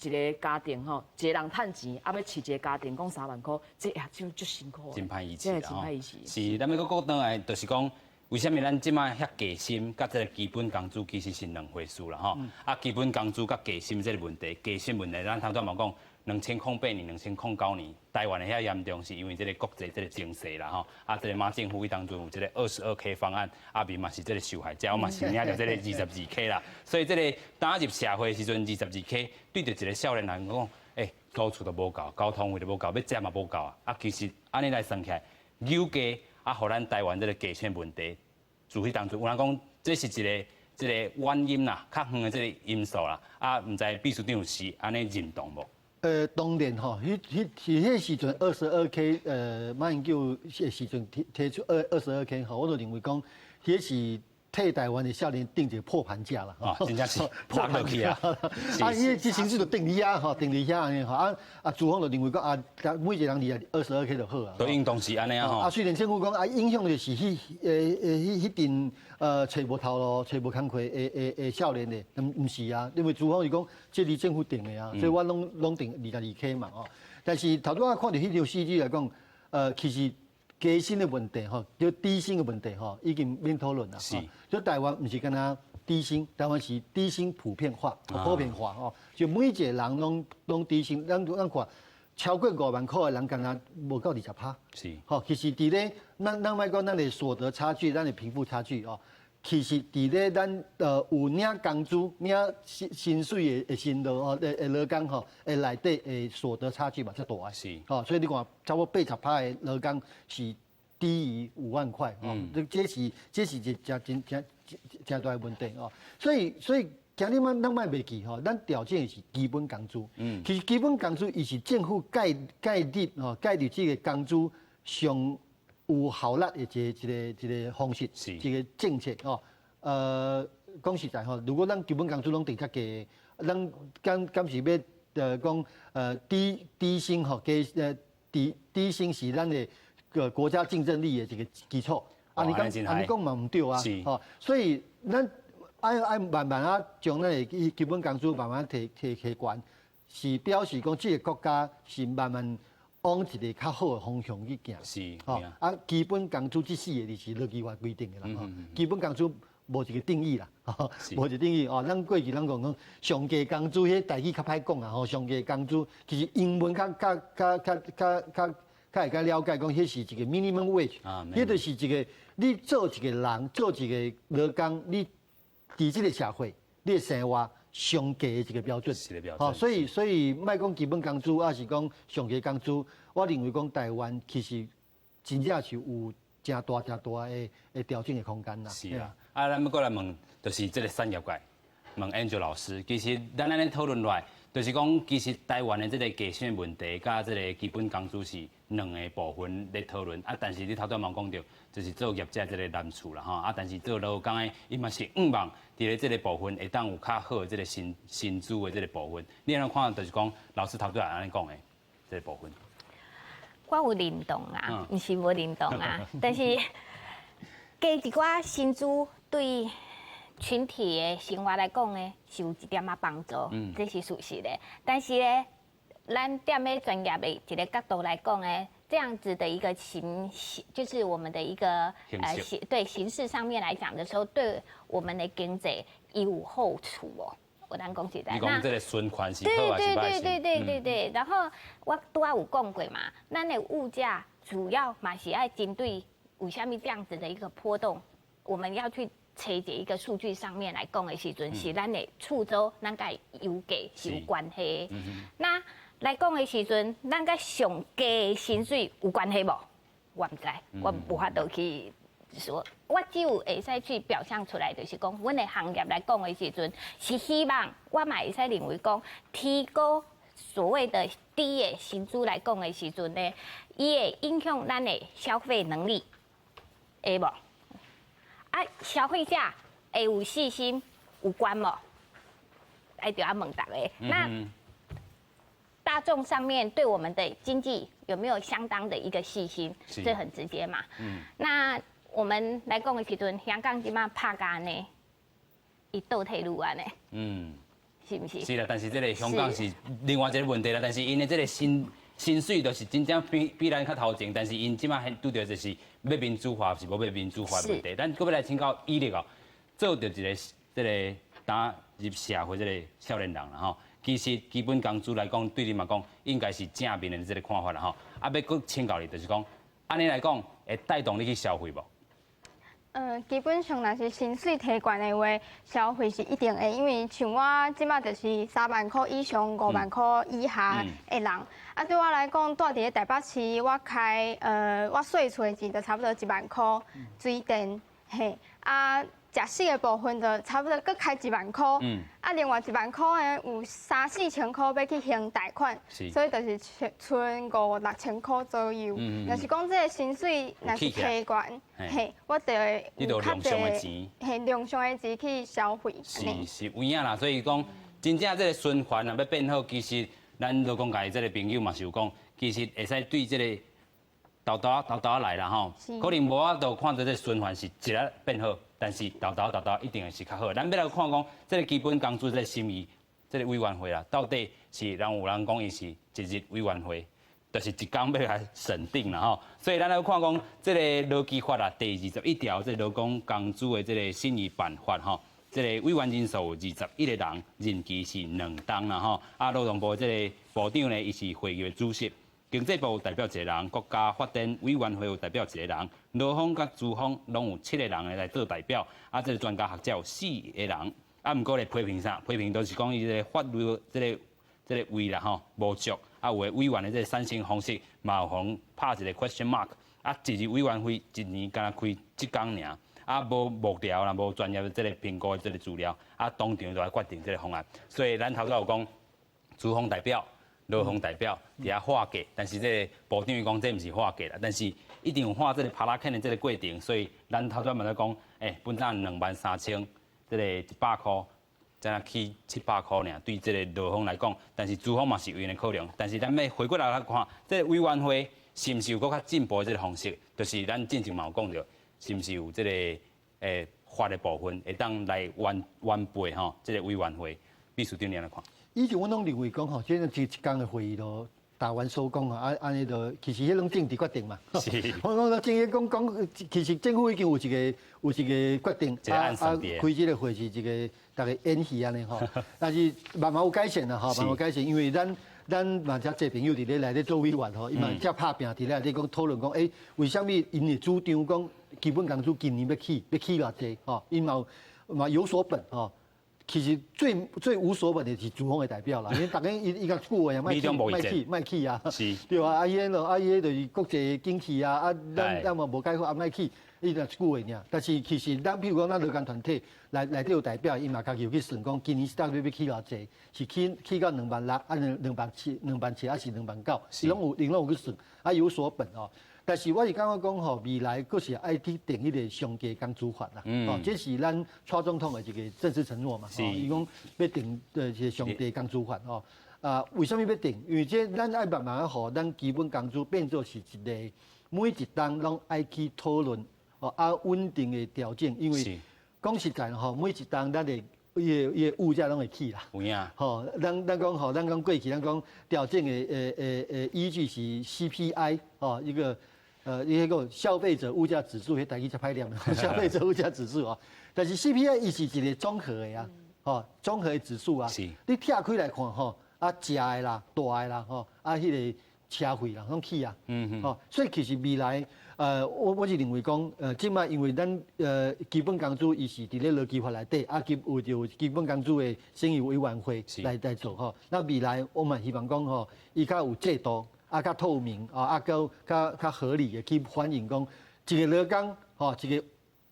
一個家庭吼，一個人趁錢，啊欲飼一個家庭，講3萬箍，這也就足辛苦。
真歹維持啦，真歹維持。是，咱欲閣講轉來，就是講。為啥物咱這馬遐低薪佮這个基本工資其實是兩回事啦吼？啊，基本工資佮低薪這个問題，低薪問題，咱頭拄嘛講，2008年、2009年，台灣的遐嚴重，是因為這个國際這个情勢啦吼。啊，這个馬政府彼當陣有這个22K 方案，阿明嘛是這个受害者，我嘛是領著這个22K 啦。所以這个打入社會的時陣，22K 對著一个少年人講，欸，租厝都無夠，交通費都無夠，欲食嘛無夠啊。啊，其實按呢來算起來，油價。啊，予咱台灣這个低薪問題，自彼當陣有人講，這是一个這个原因啦，較遠的這个因素啦。啊，毋知秘書長是按呢認同無？
當然吼，彼彼彼彼時陣22K，馬英九的時陣提出22K 吼，我就認為講，彼是替台灣的少年定一個破盤價啦。
啊，真正是
破盤價。啊，伊這薪水就定佇遐吼，定佇遐按呢吼。啊啊，資方就認為講啊，每一個人22K 就好啊。
都應當是按呢啊吼。
啊，雖然政府講啊，影響就是彼陣揣無頭路、揣無工課的少年的，毋是啊，因為資方是講這是政府定的啊，所以我攏定22K 嘛吼。但是頭拄仔看著彼條數據來講，其實。低薪的問題吼，就低薪的問題吼，已經免討論啦。就台灣毋是干焦低薪，台灣是低薪普遍化、普遍化吼，就每一個人攏低薪，咱看超過5萬箍的人，干焦無夠20%。吼，其實佇咧咱莫講咱的所得差距，咱的貧富差距哦，其實佇咧咱有領工資、領薪水的薪勞哦的勞工吼，的內底的所得差距嘛遮大。吼，所以你看差不多80%的勞工是低於5萬塊，哦，這是一個真真真大的問題哦。所以今日咱莫袂記吼，咱調整的是基本工資。其實基本工資伊是政府蓋立吼，蓋立這個工資上有效率的一個方式，一個政策吼。講實在吼，如果咱基本工資攏定較低，咱敢是欲講低薪吼，低薪是咱的個國家競爭力的一個基礎。啊，你講啊，你講嘛毋對啊，吼，所以咱愛慢慢仔將咱的基本工資慢慢提懸，是表示講這個國家是慢慢往一個較好的方向去行。吼啊，基本工資這四個字是勞基法規定的啦。吼，基本工資無一個定義啦，無一個定義哦。咱過去咱講上低工資，彼台語較歹講啊。吼，上低工資其實英文較會較了解，講彼是一個 minimum wage，彼就是一個你做一個人做一個勞工，你佇這個社會，你的生活上低的一個標準。
是的標準。
吼，所以莫講基本工資，抑是講上低工資，我認為講台灣其實真正是有誠大誠大的調整的空間啦。
是啊，啊，咱欲閣來問，就是這個產業界，問 Angel 老師，其實咱按呢討論落來，就是講其實台灣的這個低薪問題，佮這個基本工資是兩個部分咧討論。啊，但是你頭拄嘛講著，就是做業者這個難處啦，吼。啊，但是做勞工的，伊嘛是向望佇咧這個部分會當有較好的這個薪資的這個部分。你按怎看？就是講老師頭拄仔按呢講的這個部分。
我有認同啊，毋是無認同啊，但是加一寡薪資對群體的生活來講呢，是有一點仔幫助，這是事實的。但是呢，咱踮咧專業的一個角度來講呢，這樣子的一個形，就是我們的一個形對形式上面來講的時候，對我們的經濟有好處哦。我當講實在，
你講這個循環是好還是壞？
對對對對對對。然後我拄仔有講過嘛，咱的物價主要嘛是愛針對為啥物這樣子的一個波動，我們要去揣一個數據上面來講的時陣，是咱的厝租，咱佮油價是有關係的。那來講的時陣，咱佮上低的薪水有關係無？我毋知，我無法度去說。我只有會使去表象出來，就是講，阮的行業來講的時陣，是希望我嘛會使認為講，提高所謂的低的薪資來講的時陣呢，伊會影響咱的消費能力，會無？啊，消費者會有信心有關無？愛著愛問大家。那大眾上面對我們的經濟有沒有相當的一個信心？這很直接嘛。那我們來講的時陣，香港這馬拍甲按呢，伊倒退嚕按呢。是毋是？
是啦，但是這個香港是另外一個問題啦。但是𪜶的這個薪水就是真正比咱較頭前，但是𪜶這馬拄著就是欲民主化是無欲民主化的問題。咱閣欲來請教伊力哦，做著一個這個踏入社會這個少年人啦吼。其實基本工資來講，對你嘛講，應該是正面的這個看法啦吼。啊，欲閣請教你，就是講，按呢來講，會帶動你去消費無？
基本上若是薪水提懸的話，消費是一定會，因為像我這馬就是3萬箍以上、5萬箍以下的人，啊，對我來講，住佇咧台北市，我開我稅厝的錢就差不多1萬箍，水電嘿，啊，食食的部分就差不多閣開1萬箍，啊，另外1萬箍呢，有三四千箍欲去還貸款，所以就是賰五六千箍左右。若是講這個薪水若是提懸，嘿，我就會有較濟，嘿，量上的錢去消費。
是是有影啦，所以講真正這個循環若欲變好，其實咱勞工界這個朋友嘛是有講，其實會使對這個沓沓仔沓沓仔來啦吼，可能無法度看著這個循環是一下變好。但是沓沓沓沓一定會是較好。咱欲來看講，這個基本工資這個審議，這個委員會啦，到底是人有人講伊是一日委員會，就是一工欲來審定啦吼，所以咱來看講，這个勞基法啊第21條，這个勞工工資的這个審議辦法吼，這个委員人數有21个人，任期是2冬啦吼。啊，勞動部這个部長呢，伊是會議的主席，經濟部代表一个人，國家發展委員會有代表一个人，勞方佮資方攏有七个人來做代表，啊，這个專家學者有四个人，啊，毋過咧批評啥？批評都是講伊這个法律這个位啦吼無足。啊，有的委員的這个產生方式嘛有予人拍一个 question mark。啊，一日委員會一年敢若開一工爾，啊，無幕僚啦，無專業的這个評估的這个資料，啊，當場就來決定這个方案。所以咱頭拄有講，資方代表、勞方代表佇遐劃界，但是這个部長伊講這毋是劃界啦，但是一定有畫這个帕拉肯的這个過程，所以咱頭拄嘛咧講，本來23,100，這个100箍。才若起700箍爾，對這个勞方來講，但是資方嘛是有𪜶的考量。但是咱欲回過來來看，這个委員會是毋是有閣較進步的這个方式？就是咱進前嘛有講著，是毋是有這个法的部分會當來完備吼？這个委員會秘書長你按怎看？
以前阮攏認為講吼，這个一工的會議都台灣所講啊，按呢就其實彼攏政治決定嘛。我講政講講，其實政府已經有一個決定，
啊啊，
開這個會是一個逐家演戲按呢吼。但是慢慢有改善啦吼，慢慢有改善，因為咱嘛遮濟朋友佇咧內底做委員吼，伊嘛遮拍拼佇咧內底講討論講，為啥物𪜶會主張講基本工資今年欲起偌濟吼？𪜶嘛有所本吼。其實最最無所本的是資方的代表啦，因為逐家伊伊共一句話，莫起莫起莫起啊，對啊，啊伊彼落啊伊彼就是國際景氣啊，啊咱嘛無解決啊莫起，伊就一句話爾。但是其實咱譬如講咱勞工團體內底有代表，伊嘛家己有去算講，今年到底欲起偌濟，是起到2萬6，啊2萬7，2萬7，還是2萬9，伊攏有去算，啊有所本哦。但是我是感覺講吼，未來閣是愛去定彼个上低工資法啦。哦，這是咱蔡總統的一个正式承諾嘛。伊講欲定的一个上低工資法吼。啊，為啥物欲定？因為這咱愛慢慢仔予咱基本工資變做是一个每一冬攏愛去討論哦，啊穩定的調整。因為講實在吼，每一冬咱的伊个物價攏會起啦。
有影。
吼，咱講吼，咱講過去，咱講調整的依據是 CPI 哦，一個。伊彼個消費者物價指數，彼台語真歹念，消費者物價指數哦。但是 CPI 伊是一個綜合的啊，吼，綜合的指數啊。你拆開來看吼，啊，食的啦、住的啦，吼，啊，彼个車費啦，攏起啊。吼，所以其實未來，我是認為講，這擺因為咱基本工資伊是佇咧勞基法內底，啊，有基本工資的審議委員會來做吼。那未來我嘛希望講吼，伊較有制度。啊，較透明啊，啊，閣較合理的去反映講，一个勞工吼，一個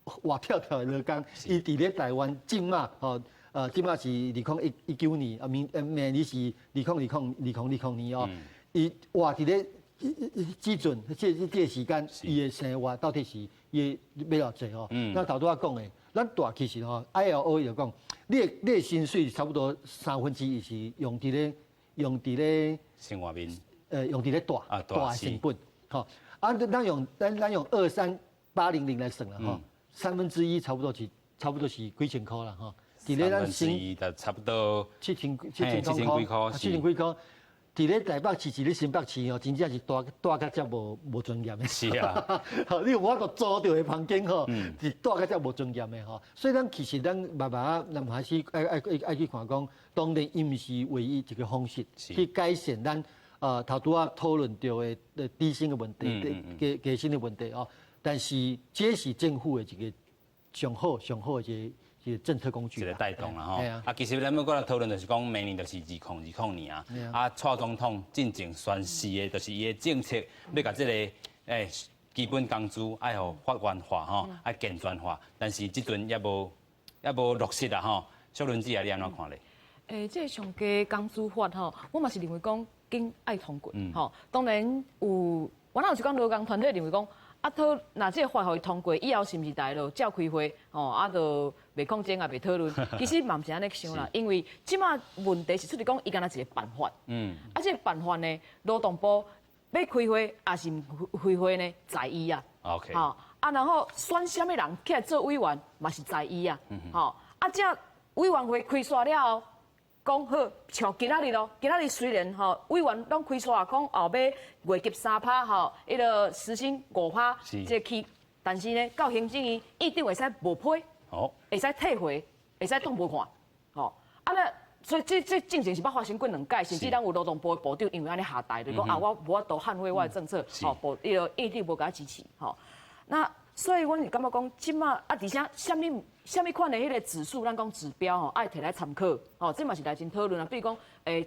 活跳跳的勞工，伊佇咧台灣這擺吼，這擺是2019年，啊明年是2020年哦，伊活佇咧這陣這個時間，伊的生活到底是伊欲偌濟吼？咱頭拄仔講的，咱蹛其實吼，ILO 就講，你的薪水差不多1/3是用佇咧
生活面。
用佇咧蹛蹛的成本，吼，啊，咱用23800來算啦，吼，1/3差不多是幾千箍啦，吼。
1/3就差不多
七千箍，七千幾箍。佇咧台北市，佇咧新北市吼，真正是蹛蹛甲遮無尊嚴的。
是啊，
吼，你有法度租著的房間吼，是蹛甲遮無尊嚴的吼。所以咱其實咱慢慢仔，咱還是愛去看講，當然伊毋是唯一一個方式去改善咱。頭拄仔討論著的低薪的問題、低薪的問題哦，但是這是政府的一個上好上好的一個政策工具，
一個帶動啦吼。啊，其實咱欲閣來討論就是講，明年就是2020年啊。啊，蔡總統進前宣示的，就是伊的政策，欲共這个基本工資愛予法源化吼，愛健全化，但是這陣猶無落實啦吼。小倫姐啊，你按怎看咧？
這个上低工資法吼，我嘛是認為講。緊愛通過，吼，當然有，我若有一寡勞工團體認為講，啊，討若這个法予伊通過以後，是毋是大家就照開會，吼，啊，就袂抗爭也袂討論？其實嘛毋是按呢想啦，因為這擺問題是出佇講，伊敢若一个辦法，啊，這个辦法呢，勞動部欲開會抑是毋開會呢，在伊啊，吼，啊，然後選啥物人起來做委員，嘛是在伊啊，吼，啊，這委員會開煞了後，講好，像今仔日咯，今仔日雖然吼委員攏開煞講後欲月給3趴吼，彼个時薪5趴，這個起，但是呢，到行政院院長會使無批，會使退回，會使當無看，吼，啊那所以這進前是捌發生過兩擺，甚至咱有勞動部的部長因為按呢下台，就講啊我無法度捍衛我的政策，吼，部彼个院長無共支持，吼，那所以阮是感覺講，這馬啊，而且啥物啥物款的彼个指數，咱講指標吼，愛提來參考，吼，這嘛是來真討論啊。比如講，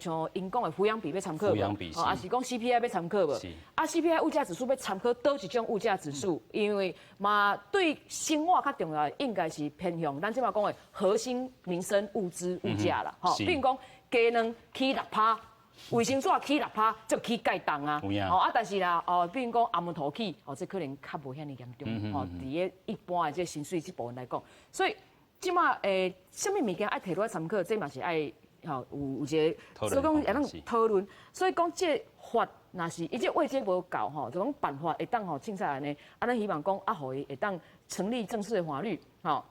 像𪜶講的撫養比欲參考無？吼，抑是講 CPI 欲參考無？啊，CPI 物價指數欲參考佗一種物價指數？因為嘛，對生活較重要的應該是偏向咱這馬講的核心民生物資物價啦，吼。比如講雞卵起6趴。衛生紙起6趴，就起蓋重啊！哦啊，但是啦，哦，比如講紅毛土起，哦，這可能較無遐爾嚴重。哦，佇个一般的這薪水這部分來講，所以這馬啥物物件愛提落來參考，這嘛是愛吼有一個，所以講會當討論。所以講這法若是伊這位階無夠吼，就講辦法會當吼凊彩按呢，啊，咱希望講啊，予伊會當成立正式的法律，吼。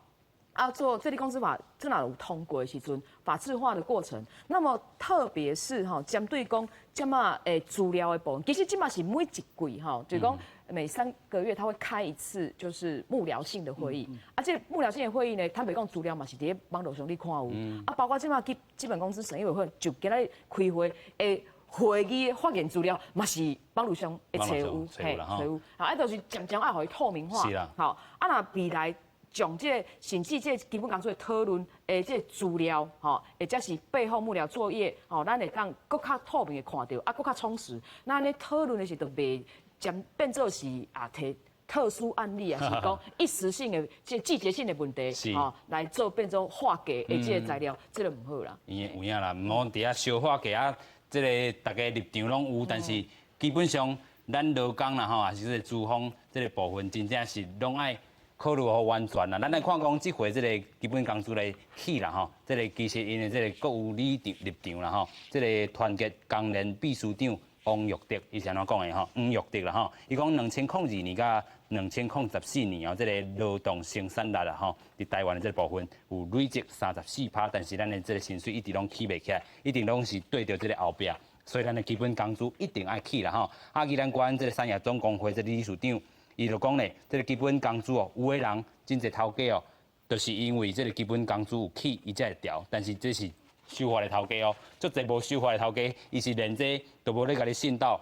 啊，做最低工資法，這若有通過的時陣，法制化的過程，那麼特別是吼，針對講這馬資料的部分，其實這馬是每一季吼，就是講每3個月他會開一次，就是幕僚性的會議。啊，這幕僚性的會議呢，坦白講資料嘛是佇咧網路上你看有，啊，包括這馬基本工資審議委員會就今仔開會的會議的發言資料嘛是網路上會揣有，嘿，揣有，啊，就是漸漸愛予伊透明化，好，啊，若未來。將這個甚至這個基本工資的討論的這個資料，吼，或者是背後幕僚作業，吼，咱會當閣較透明的看著，啊，閣較充實。那按呢討論的時就袂將變做是啊，提特殊案例啊，是講一時性的這季節性的問題，吼，來做變做劃價的這個材料，這個毋好啦。
有影啦，毋好佇遐燒化價啊，這個逐家立場攏有，但是基本上咱勞工啦吼，抑是這個資方這個部分，真正是攏愛。考慮予完全啦，咱來看講這回這個基本工資來起啦吼，這個其實𪜶的這個各有立場立場啦吼，這個團結工聯秘書長王玉德伊是按怎講的吼？黃玉德啦吼，伊講2002年佮2014年哦，這個勞動生產力啦吼，佇台灣的這個部分有累積34趴，但是咱的這個薪水一直攏起袂起來，一定攏是綴著這個後壁，所以咱的基本工資一定愛起啦吼。啊，宜蘭縣這個產業總工會這個理事長。伊就講咧，這個基本工資哦，有的人真濟頭家哦，就是因為這個基本工資有起，伊才會調。但是這是守法的頭家哦，足濟無守法的頭家，伊是連這都無咧共你信到。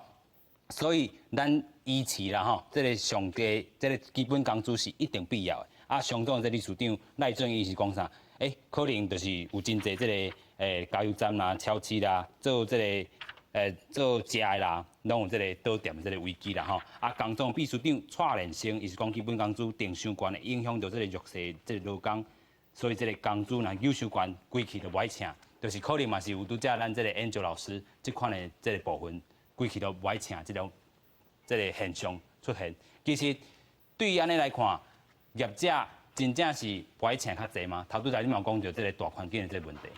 所以咱維持啦吼，這個上低這個基本工資是一定必要的。啊，商總這理事長賴正鎰是講啥？欸，可能就是有真濟這個加油站啦、超市啦，做這個做食的啦，攏有這個倒店的這個危機啦吼。啊，工總秘書長蔡連生伊是講基本工資定傷懸，會影響著這個弱勢這個勞工，所以這個工資若有傷懸，規氣就無愛請，就是可能嘛是有拄才咱這個研究老師這款的這個部分，規氣都無愛請這種這個現象出現。其實對於按呢來看，業者真正是無愛請較濟嗎？頭拄才你嘛有講著這個大環境的這個問題。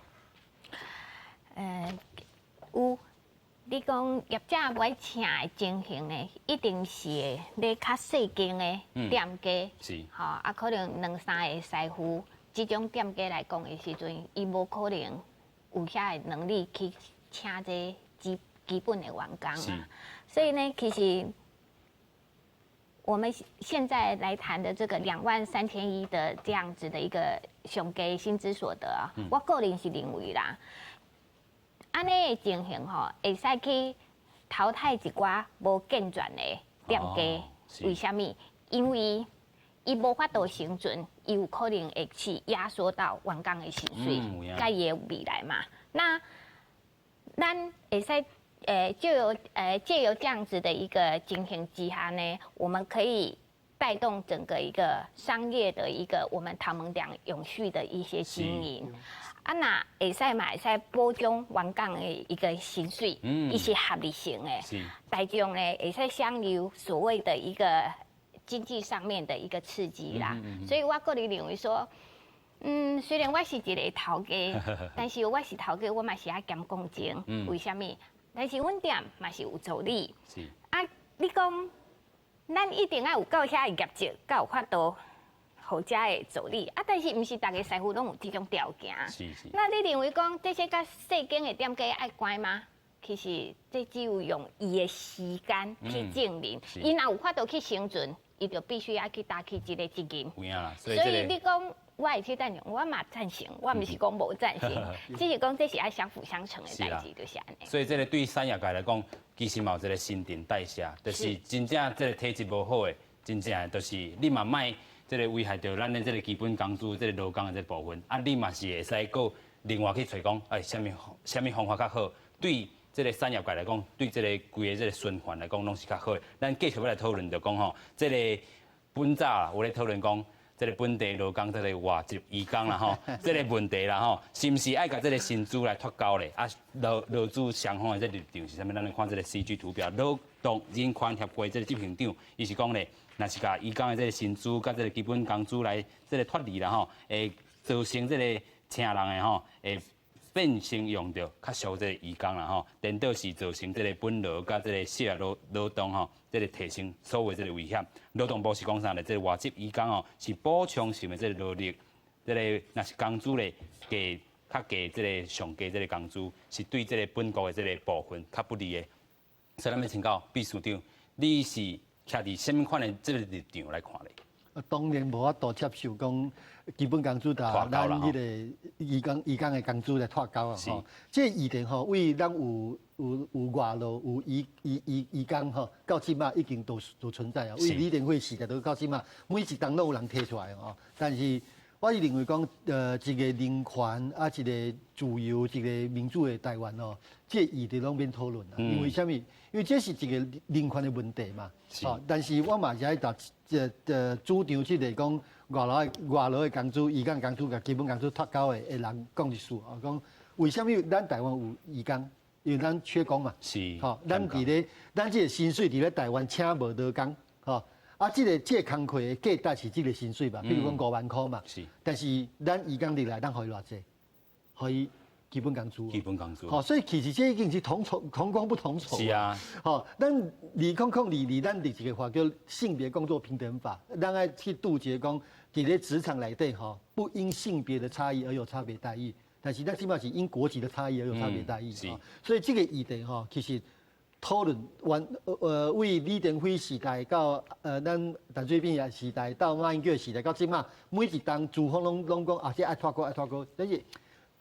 有。你講業者無愛請的情形呢，一定是咧較細間的店家，吼啊，可能兩三個師傅，這種店家來講的時陣，伊無可能有遐个能力去請這基基本的員工啊。所以呢，其實我們現在來談的這個23,100的這樣子的一個上低薪資所得啊，我個人是認為啦。按呢的情形吼，會使去淘汰一寡無健全的店家。為啥物？因為伊無法度生存，伊有可能會去壓縮到員工的薪水，佮伊的未來嘛。那咱會使藉由這樣子的一個情形之下呢，我們可以帶動整個一個商業的一個我們頭毛店永續的一些經營。啊，若會使嘛會使保障員工的一個薪水，伊是合理性的。大眾呢會使享有所謂的一個經濟上面的一個刺激啦。所以我個人認為說，雖然我是一個頭家，但是我是頭家，我嘛是愛兼公正。為啥物？但是阮店嘛是有助理。啊，你講，咱一定愛有夠遐個業績，才有法度，予才會做理啊，但是毋是逐个師傅攏有這種條件。
是是。
那你認為講這些佮細間的店家愛關嗎？其實這只有用伊的時間去證明，伊若有法度去生存，伊就必須愛去擔起這個責任。
有影啦，所
以你講我會去贊成，我嘛贊成，我毋是講無贊成，只是講這是愛相輔相成的代誌，就是按呢。
所以這個對產業界來講，其實嘛有一個新陳代謝，就是真正這個體質無好的，真正就是你嘛莫這個危害著咱的這個基本工資、這個勞工的這個部分，啊，你嘛是會使閣另外去揣講，欸，啥物啥物方法較好，對這個產業界來講，對這個規個這個循環來講，攏是較好的。咱繼續欲來討論，就講吼，這個本早有咧討論講，這個本地勞工這個外籍移工啦吼，這個問題啦吼，是毋是愛共這個薪資來脫鈎咧？啊，勞勞資雙方的這個立場是啥物？咱來看這個 CG 圖表，勞動人權協會這個執行長，伊是講咧，若是共移工的這個薪資佮這個基本工資來這個脫離啦吼，會造成這個請人的吼會變成用著較俗這個移工啦吼，顛倒是造成這個本勞佮這個失業勞勞動吼，這個提升所謂這個危險。勞動部是講啥咧？這個外籍移工吼是補充性的這個勞力，這個若是工資咧低較低，這個上低這個工資是對這個本國的這個部分較不利的。所以咱欲請教秘書長，你是徛佇啥物款的這個立場來看咧？
啊，當然無法度接受講基本工資佮咱彼個移工移工的工資來脫鈎啊！吼，這個議題吼，為咱有有有外勞有移移移移工吼，到這馬已經都都存在啊。為李登輝時代都到這馬，每一冬攏有人提出來吼。但是我是認為講，一個人權啊，一個自由，一個民主的台灣哦，這個議題攏免討論啦。因為啥物？因為這是一個人權的問題嘛。吼，但是我嘛是愛共這主張這個講外勞的外勞的工資、移工工資佮基本工資脫鈎的的人講一句哦，講為啥物咱台灣有移工？因為咱缺工嘛。
是。
吼，咱佇咧咱這個薪水佇咧台灣請無勞工，吼。啊，這個這個工課的價值是這個薪水嘛，比如講5萬箍嘛。
是。
但是咱移工入來，咱予伊偌濟？予伊基本工資。
基本工資。
吼，所以其實這已經是同酬同工不同酬。
是啊。
吼，咱2002咱立一個法叫性別工作平等法，咱愛去杜絕講佇咧職場內底吼，不因性別的差異而有差別待遇。但是咱這馬是因國籍的差異而有差別待遇。
是。
所以這個議題吼，其實。討論完，為李登輝時代到咱陳水扁時代到馬英九時代到這馬，每一冬資方攏攏講啊，這愛脫鈎愛脫鈎，但是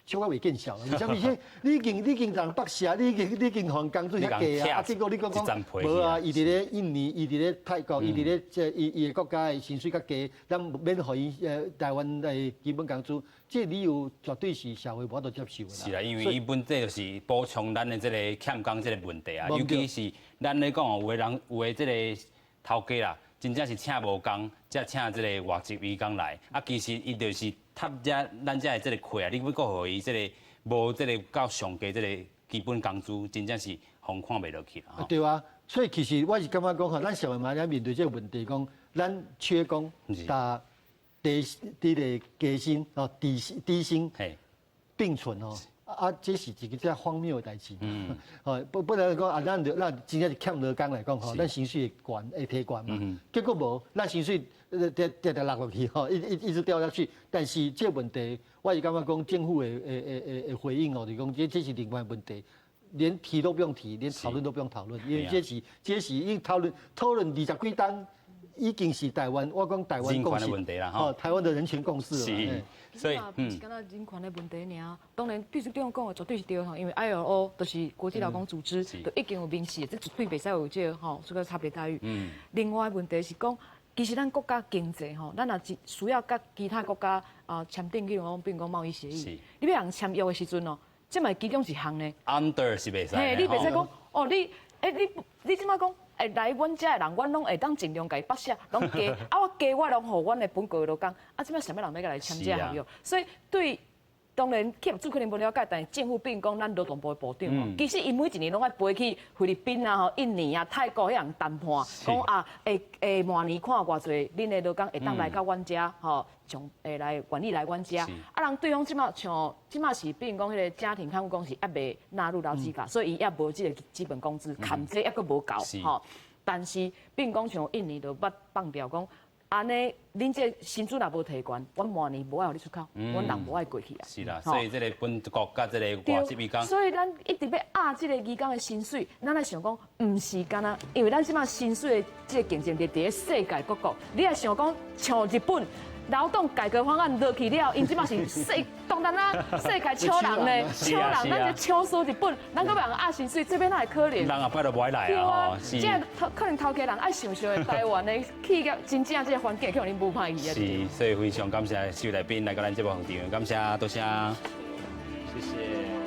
小可袂見效。為啥物？你已經你已經人剝削，你已經你已經予人工資遐低啊，啊結果你閣講無啊？伊佇咧印尼，伊佇咧泰國，伊佇咧這伊伊个國家的薪水較低，咱免予伊台灣的基本工資。這個理由絕對是社會無法度接受的。
是啦，因為伊本這就是補充咱的這個欠工這個問題啊，尤其是咱咧講哦，有的人有的這個頭家啦，真正是請無工，才請這個外籍移工來，啊，其實伊就是貼遮咱遮的這個稅啊，你欲閣予伊這個無這個到上低這個基本工資，真正是予人看袂落去啦。
對啊，所以其實我是感覺講吼，咱社會嘛咧面對這個問題，講咱缺工，但低低個低薪哦，低低薪並存哦，啊，這是一個遮荒謬的代誌。嗯，哦，不不能講啊，咱咱真正是欠勞工來講吼，咱薪水會懸會提懸嘛。結果無，咱薪水跌跌跌落落去吼，一一一直掉下去。但是這個問題，我是感覺講政府的的的的回應哦，就是講這這是另外問題，連提都不用提，連討論都不用討論，因為這是這是已經討論討論二十幾冬。已經是台灣，我講台灣共識
問題啦，吼，
台灣的人權共識。
是，所以
毋是干焦人權的問題爾。當然，秘書長講的絕對是對吼，因為 ILO 就是國際勞工組織，就已經有明示，這絕對袂使有這個吼，這個差別待遇。另外問題是講，其實咱國家經濟吼，咱若需要佮其他國家啊簽訂，比如講，比如講貿易協議，你欲共簽約的時陣哦，這嘛其中一項呢。
Under 是袂使。
嘿，你袂使講哦，你欸你你這馬講。會來阮遮的人，阮攏會當盡量共伊剝削，攏加啊！我加我攏予阮的本國的勞工，啊，這擺啥物人欲共來簽這個合約？所以對，當然企業主可能無了解，但是政府變講咱勞動部的部長吼，其實伊每一年攏愛飛去菲律賓啊、吼印尼啊、泰國遐人談判，講啊，會會明年看偌濟恁的勞工會當來到阮遮吼，從會來願意來阮遮。啊，人對方這擺像這擺是，比如講彼個家庭看護公司猶未納入勞基法，所以伊猶無這個基本工資，含這猶閣無夠吼。但是，比如講像印尼就捌放掉講，按呢，恁這薪資若無提懸，阮明年無愛予你出口，阮人無愛過去啊。
是啦，所以這個本國佮這個外籍移工，
所以咱一直欲壓這個移工的薪水，咱來想講，毋是干焦，因為咱這馬薪水的這個競爭力佇咧世界各國，你若想講像日本勞動改革方案落去了，𪜶這馬是世當然啦，世界搶人呢，搶人，咱就搶輸日本，咱閣欲予人壓薪水，這邊哪會可能？
人後擺就無愛來啊！吼，
這可能頭家人愛想想的台灣的企業真正這個環境，可能無歹去啊。
是，所以非常感謝四位來賓來到咱節目現場，感謝，多謝，謝謝。